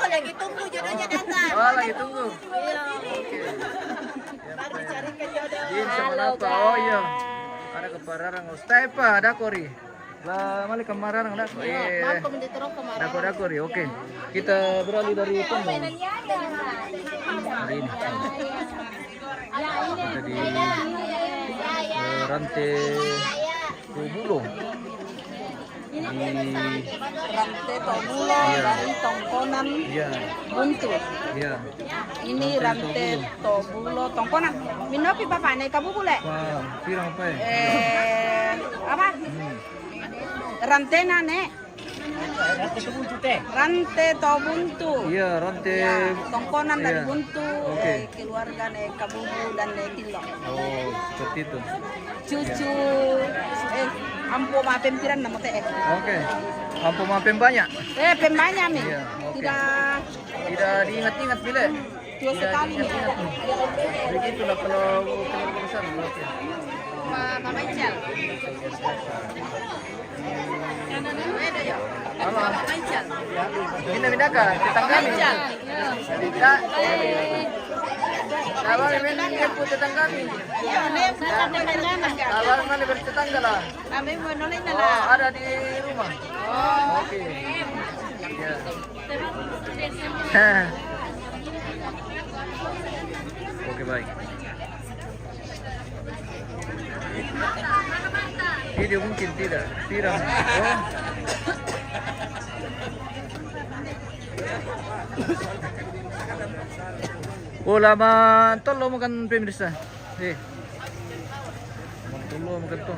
Lagi tunggu jodohnya datang. Oh, lagi tunggu. Iya. Oke. Baru dicari ke jodoh. Iya, sama apa? Oh, iya. Ada kepararang. Ustaz, apa? Ada kori. Lah, mali kemararang, ada kori. Iya, maaf, komentar terus kemararang. Ada kori, ada kori. Oke. Kita beralih dari Tombong. Hari ini. Kita di, eh, Rante Tobulo. Di Rante Tobulo, iya, dari Tongkonan, iya, Buntu. Iya. Ini Rante Tobulo, Tongkonan. Minopi papa ne kabu bule. Wah, pirang apa ya? Eh, apa? Hmm. Rante nane. Rante Tobuntu. Iya, Rante. Ya, Tongkonan dari Buntu, oke, eh, keluarga ne Kabubu dan ne Tilo. Oh, seperti itu. Cucu, eh, ampo ma pempiran nama te, eh. Oke. Ampo ma pembanyak. Eh, pembanyak mi. Iya, oke. Tidak. Tidak diingat-ingat, bila. Dua sekali nih. Begitulah kalau keluarga besar, oke. Ma-, Mama Ical. Halo. Mama Ical. Ini beda kah? Tetangga nih. Mama Ical. Kita. Kalau ini tetangga nih. Iya, ini tetangga. Kalau mana bertetangga lah. Kami mau nolak. Oh, lah. Ada di rumah. Oh. Oke. Ya. Oke, baik. Video mungkin tidak viral. Oh. Oh, lama tolong makan pemirsa. Eh. Belum gitu.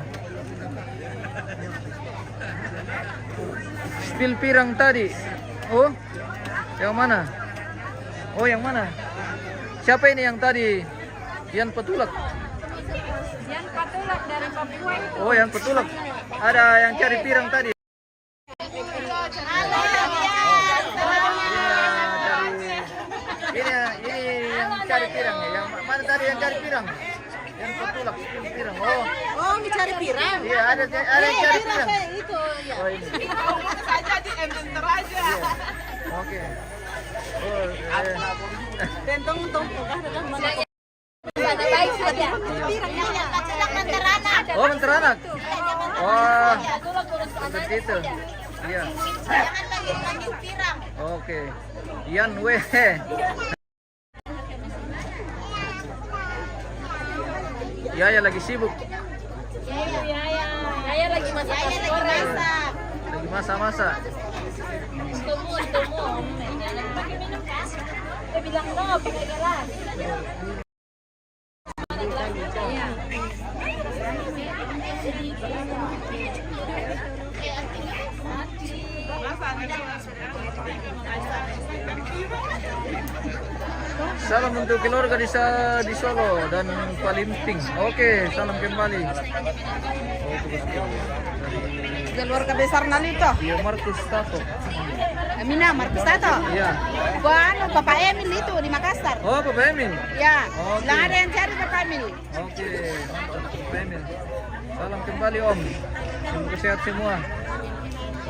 Spill pirang tadi. Oh, yang mana? Oh, yang mana? Siapa ini yang tadi? Yang petulak. Yang petulak dari Papua itu. Oh, yang petulak. Ada yang cari pirang tadi. Ini, ini yang cari pirang ya. Yang mana tadi yang cari pirang? Yang petulak pirang. Oh. Oh, ini cari pirang. Iya, ada, ada yang cari pirang. Itu, iya. Oh, ini. Saja di enter aja. Iya. Oke. Oh, iya. Tentang, tentang, tentang. Baik saja. Oh, menteranak. Wah, seperti itu. Iya. Oke. Ian weh. Ya, ya lagi sibuk. Saya lagi masak. Lagi masak-masak. Tunggu, tunggu. Pakai minum kan? Dia bilang no, pakai gelas. Salam untuk keluarga di, sa- di Solo dan Palimping. Oke, salam kembali. Keluarga besar Nalito. Iya, Markus Tato. Amina, Markus Tato. Iya. Wah, anu, Papa Emil itu di Makassar. Oh, Papa Emil. Ya, oke. Bilang ada yang cari Papa Emil. Oke, mantap, Pak Emil. Salam kembali, Om. Semoga sehat semua.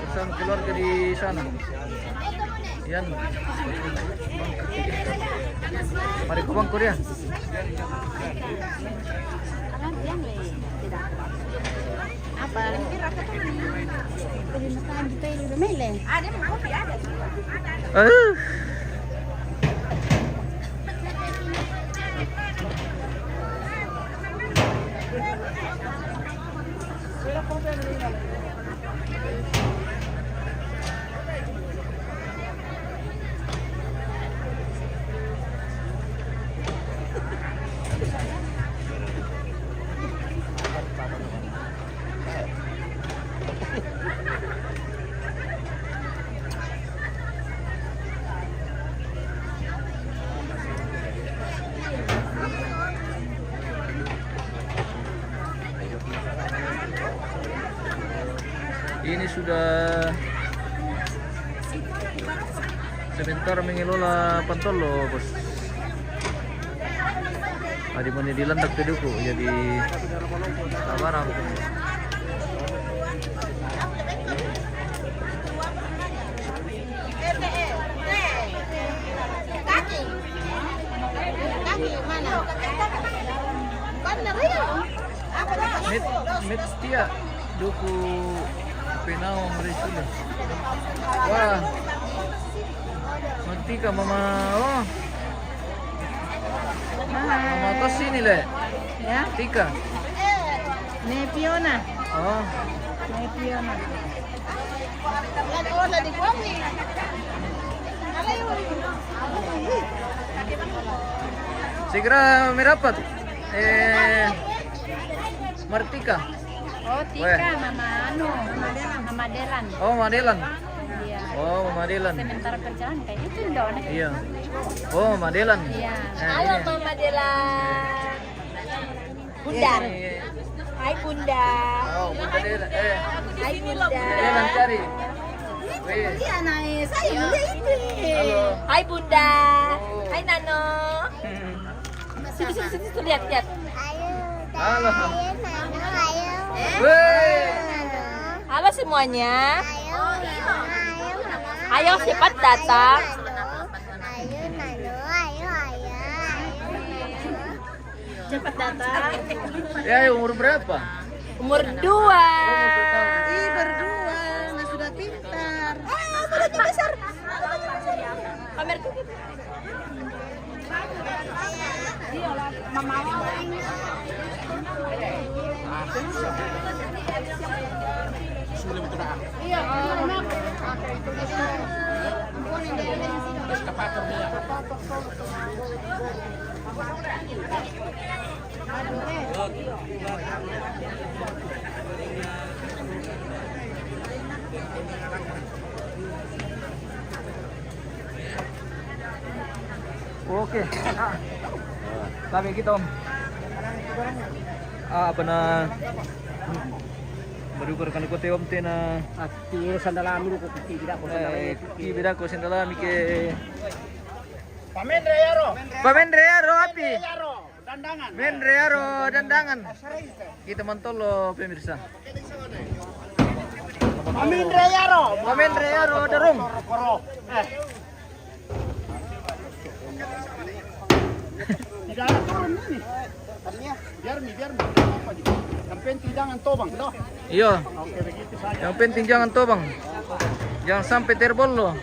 Bersama keluarga di sana. Yan. Mari ke bangku dia. Apa? Ada mau kopi ada. Eh. Sudah sebentar mengelola Pantolo, Bos. Adi mani dilandak ke duku, jadi sabar aku. Kaki. Kaki mana? Kan real. Met, met setia duku penau Malaysia. Wah. Martika mama, oh. Mama kau sini le. Ya. Tika. Ne Fiona. Oh. Ne Fiona. Segera merapat. Eh, Martika. Oh, Tika, mama anu, mama Delan. Oh, mama Delan. Iya. Oh, mama Delan. Sementara perjalanan kayak itu, Indo, nih. Iya. Oh, mama Delan. Iya. Halo, ini. Mama Delan. Bunda. Ini. Hai, Bunda. Oh, Bunda Delan. Eh. Hai, Bunda. Delan cari. Weh. Iya, naik. Saya ini. Halo. Hai, Bunda. Oh. Hai, Nano. Sini, sini, sini, sini, lihat, lihat. Ayo, halo. Ayo, Nano, ayo. Weh. Halo semuanya. Ayo, Nano, ayo, Nano. Ayo, cepat datang. Ayo, Nano, ayo, ayo, ayo, Nano. Cepat datang. Ya, umur berapa? Umur dua. Ih, berdua, nah sudah pintar. Eh, mulutnya besar. Pamer tuh. Oke. Ah. Tapi kita, Om. Ah, apa na? Baru rekan kote, Om, tena. Ati sandalami ko, kuti tidak ko sandalami. Eh, ki beda ko sandalami ke. Pamendre yaro. Pamendre yaro api. Yaro. Dandangan. Mendre yaro dandangan. Kita mantolo, pemirsa. Pamendre yaro. Pamendre yaro darung. Koro. Eh. Tidak ada turun ini. Biar mi, biar mi. Apa gitu? Yang penting jangan tobang, toh. Iya. Oke, begitu saja. Yang penting jangan tobang. Jangan sampai terbollo.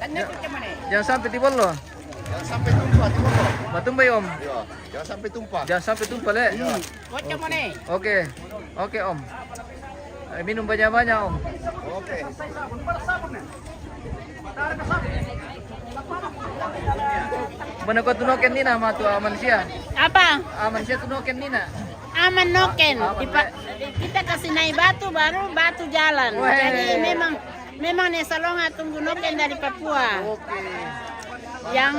Ja-, jangan sampai tibollo. Jangan sampai tumpah, tibollo. Batumba, Om. Iya. Jangan sampai tumpah. Jangan sampai tumpah, le. Iya. Oke. Oke. Oke, Om. Eh, minum banyak-banyak, Om. Oke. Mana kau tunoken nina ma tu aman sia? Apa? Aman sia tunoken nina. Aman noken. Aman, Dipa-, le. Kita kasih naik batu, baru batu jalan. Weh. Jadi memang, memang ne Salonga tunggu noken dari Papua. Oke. Yang,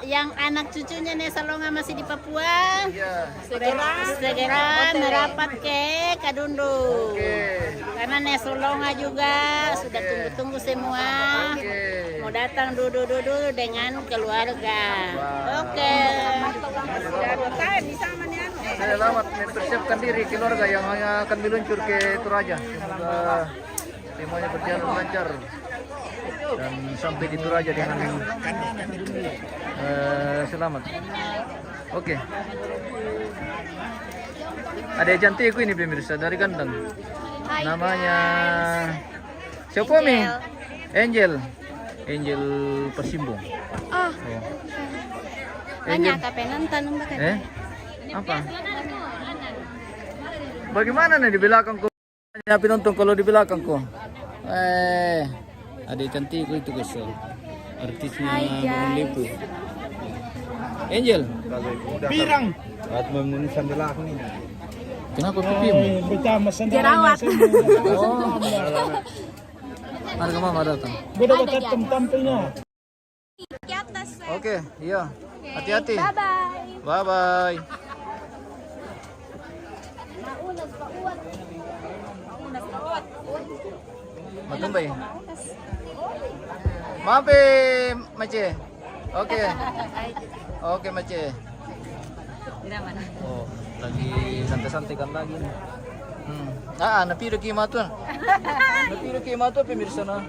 yang anak cucunya ne Salonga masih di Papua. Iya. Segera, segera merapat ke Kadundu. Oke. Karena ne Salonga juga sudah tunggu-tunggu semua. Oke. Mau datang dudu-dudu dengan keluarga. Wah. Oke. Selamat mempersiapkan diri keluarga yang hanya akan meluncur ke Toraja. Semoga semuanya berjalan lancar dan sampai di Toraja dengan, eh, selamat. Oke. Ada yang cantik ini, pemirsa, dari Gandang. Hai, namanya guys. Siapa, Mi? Angel. Angel. Angel Persimbung. Oh. Oh. Banyak Angel. Tapi nonton, Mbak, kan? Eh? Apa? Bagaimana nih di belakang kok? Ada penonton kalau di belakang kok. Eh, ada cantik itu, guys. Artisnya Hai, Bangun guys. Lipu. Angel. Kalau udah Pirang. Saat memenuhi sandal aku nih. Kenapa pipimu? Oh, pertama sandal Jerawat. Sama. Oh. Harga mama datang. Beda Ada dekat jam. Tempatnya. Di atas, Bang. Oke, iya. Oke, hati-hati. Bye-bye. Bye-bye. Maunas pa uat. Maunas pa uat. Matumbai. Mape, Mace. Oke. Oke, Mace. Oh, lagi santai-santai kan lagi. Hmm. Ah, napido ki matua. Napido ki matua, pemirsa na.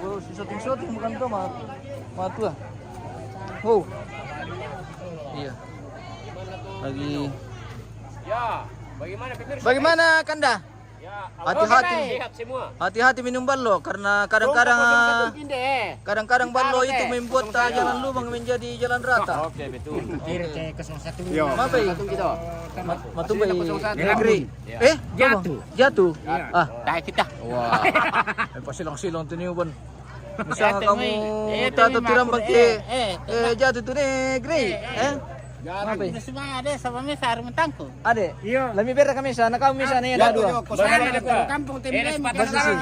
Oh, syuting-syuting bukan tuh, ma-, matua. Oh. Iya. Lagi. Ya, bagaimana pemirsa? Bagaimana, Kanda? Ya, hati-hati. Sehat semua. Hati-hati minum ballo karena kadang-kadang, ah, kadang-kadang ballo itu membuat, ah, jalan lubang menjadi jalan rata. Oke, betul. Oke. Mapai? Ma-, matumbai. Negeri. Eh, jatuh. Jatuh. Ah. Dai kita. Wah. Eh, pasilang-silang tu ni, Bon. Misalnya kamu tato tirambang ke, eh, jatuh tu negeri. Eh? Mapai? Ada sama mesa rumah tangku. Ade. Iya. Lami bera kami sana, kamu mesa ni ada dua. Kampung Tembe. Basusi.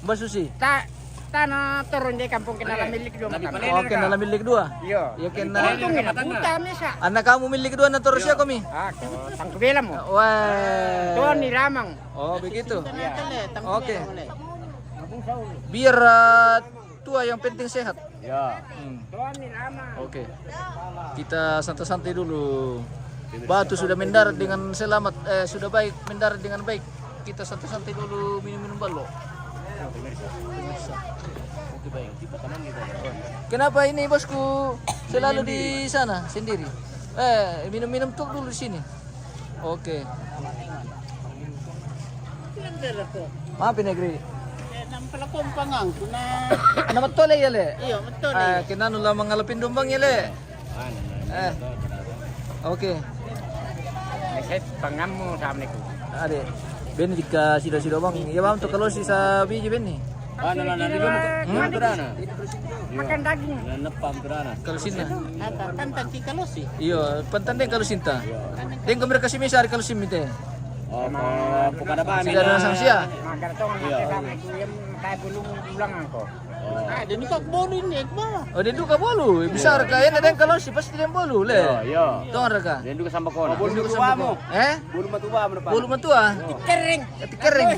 Basusi. Ta-, tanah turun di kampung kena milik dua. Oh, kena milik dua. Iya. Ya kena. Untung ya buta mesa. Anak kamu milik dua na terus ya kami. Ah, tangku bela mo. Wah. Tuan ni Ramang. Oh, begitu. Oke. Biar, eh, tua, yang penting sehat. Ya. Hmm. Oke. Kita santai-santai dulu. Batu sudah mendarat dengan selamat, eh, sudah baik, mendarat dengan baik. Kita santai-santai dulu, minum-minum ballo. Oke, baik. Kita tenang, kita. Kenapa ini, bosku, selalu di sana sendiri? Eh, minum-minum tok dulu di sini. Oke. Mape negeri. Nama tole ya, le? Iya, betul. Ah, kena nula mangalapin dombang ya, le? Eh. Oke. Ini saya pangamu sama niku. Ade. Beni jika sida-sida bang. Ya, bang, tu kalau sisa biji beni. Makan daging. Kalau sini. Apa? Pantan si kalau si. Iya, pantan deh kalau sinta. Deng kami kasih misal kalau sini teh. Oh, bukan apa. Tidak ada sanksi ya? Makan tong. Iya. Kayak belum pulang aku. Ah, dia ni kau boleh ni, apa? Oh, dia tu kau boleh. Bisa reka ya, ada yang kalau si pasti dia boleh le. Iya, iya. Tong reka. Dia tu sampai kau. Boleh tu kamu. Eh? Boleh matu apa? Boleh matu ah. Kering. Kering.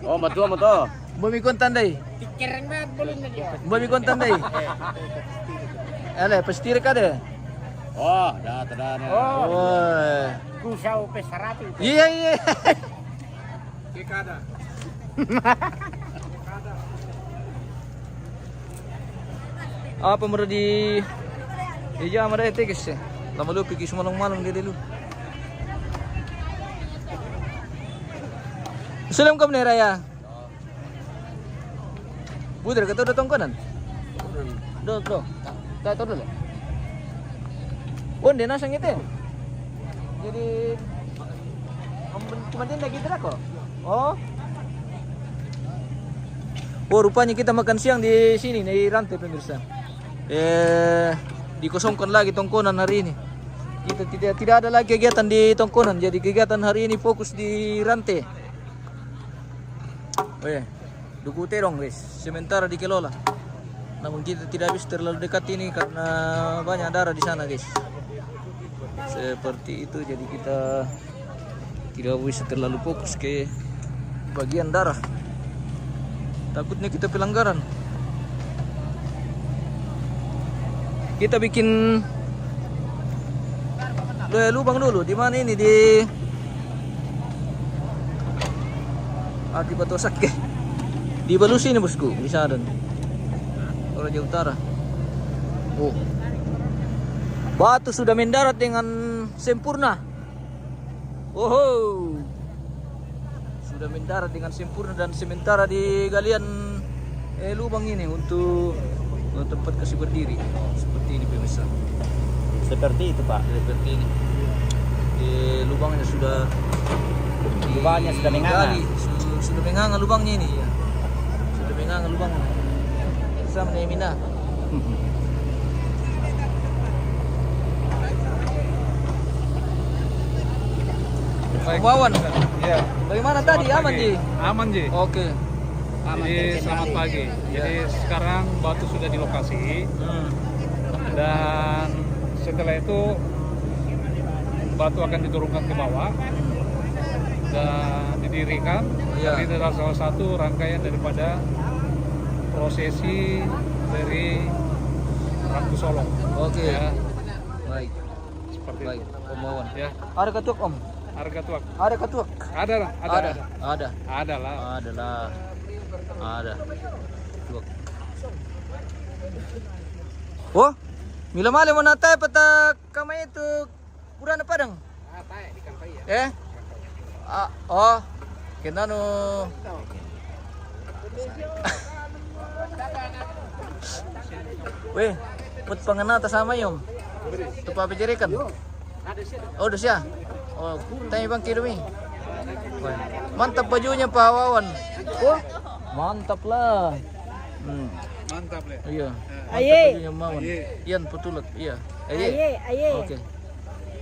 Oh, matua, matua. Mbok mi kontan dai. Tikir banget belum tadi ya. Mbok mi kontan dai. Ele, pasti rek ada. Oh, dah, dah, dah. Oh. Kusau pesarati. Iya, iya. Kekada. Apa mura di, di jam ada tekes ya. Lama lu pikir semua malam dia dulu. Salam kamu nih, Raya. Buder ka tau da tongkonan? Do, do. Ta, ta, tau dulu. Oh, dia nasang itu. Jadi, cuma dia lagi kok. Oh. Oh, rupanya kita makan siang di sini, di Rante, pemirsa. Eh, dikosongkan lagi tongkonan hari ini. Kita tidak, tidak ada lagi kegiatan di tongkonan. Jadi kegiatan hari ini fokus di Rante. Oh ya, duku terong, guys. Sementara dikelola. Namun kita tidak bisa terlalu dekat ini karena banyak darah di sana, guys. Seperti itu, jadi kita tidak bisa terlalu fokus ke bagian darah. Takutnya kita pelanggaran. Kita bikin, eh, lubang dulu. Di mana ini? Di, akibat osak ke? Di Balusi ini, bosku. Di sana. Toraja Utara. Oh. Batu sudah mendarat dengan sempurna. Oho. Sudah mendarat dengan sempurna dan sementara digalian, eh, lubang ini untuk, eh, tempat kasih berdiri. Seperti ini, pemirsa. Seperti itu, Pak. Seperti ini. Eh, lubangnya sudah digali. Lubangnya sudah menganga. Su-, sudah menganga lubangnya ini, ya. Sudah menganga lubangnya. Sama dengan mina. Baik. Wawan. Iya. Bagaimana tadi? Selamat pagi. Aman, Ji? Aman, Ji. Oke. Jadi, selamat pagi. Iya. Jadi, sekarang batu sudah di lokasi. Hmm. Dan setelah itu, batu akan diturunkan ke bawah. Sudah didirikan, iya, tapi itu adalah salah satu rangkaian daripada prosesi dari Ratu Solo. Oke. Ya. Baik. Seperti baik, itu. Om Wawan. Ya. Ada katuak, Om? Ada katuak. Ada katuak? Ada lah, ada, ada. Ada. Ada lah. Ada lah. Ada. Katuak. Oh, mila male mo natai patak kama itu kurana padang. Eh? Ah, oh. Kenanu. Weh, put panganata sama yom. Tupa pejerikan. Oh, udah siya. Oh, tanya bang kilo mi. Weh, mantap bajunya Pak Wawan. Oh, mantap lah. Hmm. Mantap lah. Iya. Mantap bajunya Mawan. Aye. Iyan, putulak. Iya. Aye. Aye, aye. Oke.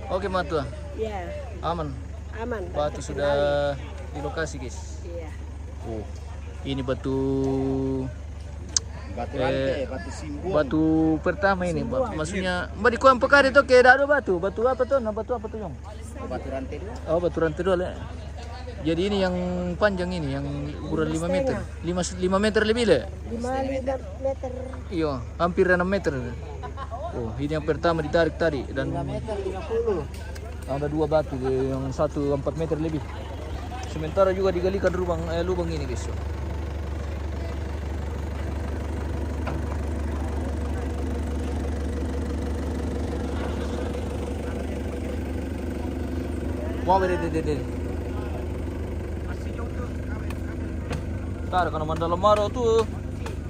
Oke, Matua. Iya. Aman. Aman. Batu sudah di lokasi, guys. Iya. Oh, ini batu, batu rantai, eh, batu simbuang. Batu pertama ini, Pak. Simbuang. Maksudnya, mbak di kuang pekade tuh kayak ada batu. Batu apa tuh? Nah, batu apa tuh, Yong? Batu rantai dua. Oh, batu rantai dua, le. Jadi ini yang panjang ini, yang ukuran lima meter. Lima setengah. Lima, lima meter lebih, le. Lima, lima meter. Iya, hampir enam meter. Oh, ini yang pertama ditarik tadi dan lima meter lima puluh. Ada dua batu, yang satu empat meter lebih. Sementara juga digalikan lubang, eh, lubang ini, guys. Wah, bede, bede, bede. Tar, kana mandala maro tu.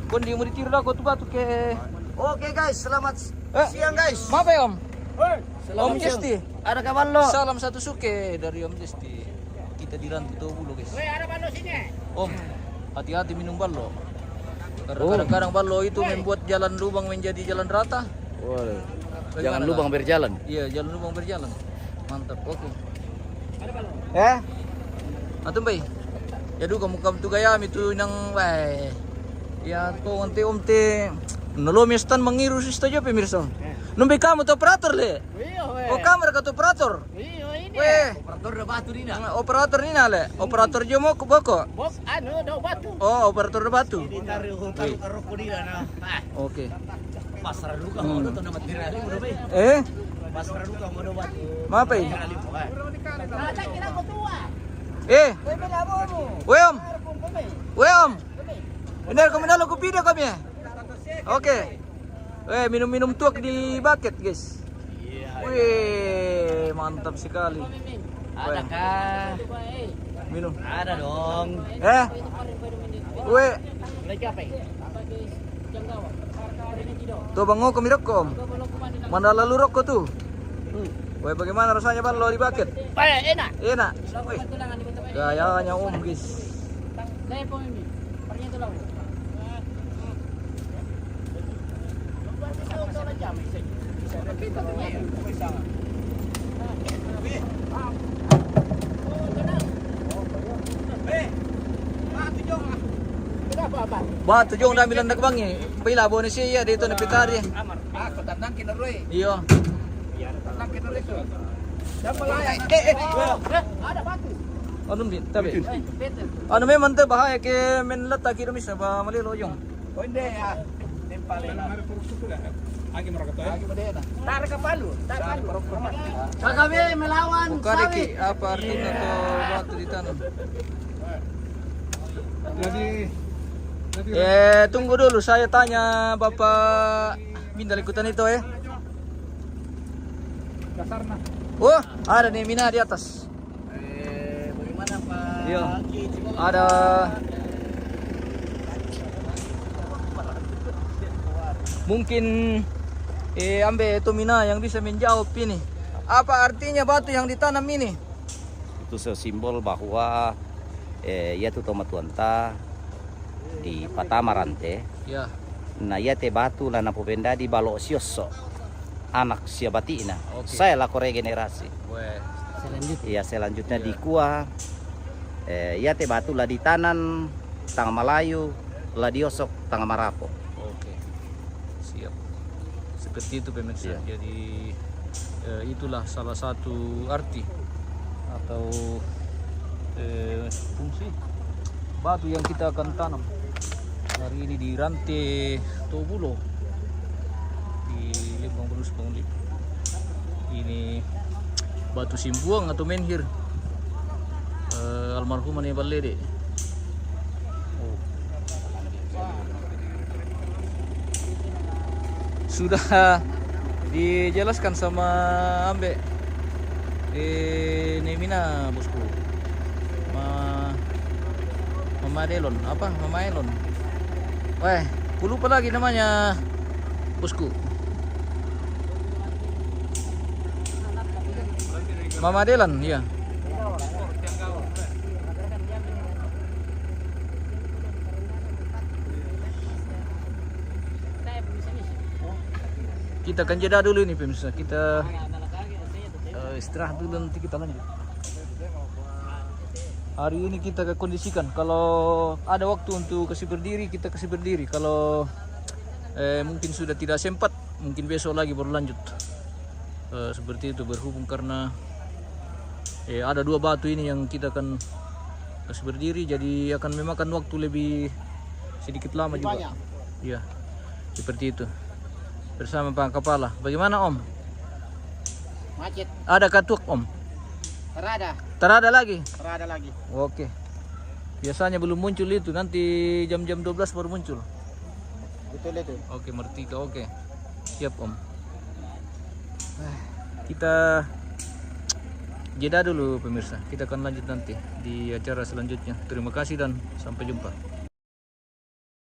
Kondi mo ditiru dako tu batu ke. Oke, guys, selamat, eh, siang, guys. Mape, Om? Hei, selamat siang. Om Jesti. Ada kabar lo? Salam satu suke dari Om Jesti. Kita di Rantu Tobulu, guys. Weh, ada ballo sini. Om, hati-hati minum ballo. Karena, oh, kadang-kadang ballo itu membuat jalan lubang menjadi jalan rata. Boleh. Bagaimana, jangan lubang berjalan. Iya, jalan lubang berjalan. Mantap, oke. Eh? Atum bai. Ya duka mukam tu gayam itu nang bai. Ya to ante om te. Nalo mi stan mangiru sista jo pemirsa. Numbi kamu tu operator le. Iya, weh. Oh, kamera ka tu operator. Iya, ini. Weh. Operator da batu nina. Operator nina le. Operator jo mo boko. Bok, anu, da batu. Oh, operator da batu. Ini taruh, taruh karoko nina, nah. Ah. Oke. Pasar duka, hmm, mau nonton nama Tirali, udah, Bay. Eh? Pasar duka, mau nonton. Mape? Tirali, bukan. Eh? Weh, Om. Weh, Om. Ini kami dulu, kopi dia kami. Oke. Eh, minum-minum tuak di bucket, guys. Wih, mantap sekali. Ada kah? Minum. Ada dong. Eh? Weh. Lagi apa ini? Tuh bang, ngoko mi rokko, Om. Mana lalu rokko tuh? Hmm. Weh, bagaimana rasanya, Bang, lo di bucket? Eh, enak. Enak. Wih. Gayanya, Om, guys. Ba, tujong da milan dak bangi. Bila bone si iya di itu na pitari. Aku tandang kina roi. Iyo. Tandang kina roi tu. Siapa lah? Eh, eh, eh. Ada batu. Anu, di, tapi. Anu memang te bahaya ke men letak kira misa ba malilo ujung. Oh, inde ya. Ini paling. Agi mereka tu, ya? Agi mereka. Tar ka palu, tar palu. Kami melawan. Buka dikit, apa artinya tu batu ditanam? Jadi, jadi eh, tunggu dulu, saya tanya Bapak Bintang Likutan itu, eh. Dasarnya. Oh, ada nih mina di atas. Eh, bagaimana, Pak? Iya. Ada. Mungkin, eh, ambe tu mina yang bisa menjawab ini. Apa artinya batu yang ditanam ini? Itu se-, simbol bahwa, eh, iya tu tomatuanta di Patama Rante. Ya. Na iya te batu la napobendadi balo siosso. Anak sia bati'na. Oke. Saya lako regenerasi. Weh. Selanjutnya. Iya, selanjutnya, iya, dikua, eh, iya te batu la ditanam tanga malayu, la diosok tanga marapo. Oke. Siap. Seperti itu, pemirsa. Iya. Jadi, eh, itulah salah satu arti atau Eh, fungsi batu yang kita akan tanam hari ini di Rante Tobulo, di Lembang Belus Bangli. Ini batu simbuang atau menhir, eh, almarhumah ni Ballede. Oh. Sudah dijelaskan sama Ambe, eh, Nemina, bosku. Ma, Mama Delon, apa? Mama Elon. Weh, ku lupa lagi namanya, bosku. Mama Delan, ya. Kita akan jeda dulu ini, pemirsa. Kita, eh, istirahat dulu, nanti kita lanjut. Hari ini kita akan kondisikan. Kalau ada waktu untuk kasih berdiri, kita kasih berdiri. Kalau, eh, mungkin sudah tidak sempat, mungkin besok lagi baru lanjut. Eh, seperti itu, berhubung karena, eh, ada dua batu ini yang kita akan kasih berdiri, jadi akan memakan waktu lebih sedikit lama juga. Banyak. Iya, seperti itu. Bersama Pak Kepala. Bagaimana, Om? Macet. Ada katuak, Om? Terada. Terada lagi? Terada lagi. Oke. Biasanya belum muncul itu, nanti jam-jam dua belas baru muncul. Betul itu. Oke, Martika, oke. Siap, Om. Eh, kita jeda dulu, pemirsa. Kita akan lanjut nanti di acara selanjutnya. Terima kasih dan sampai jumpa.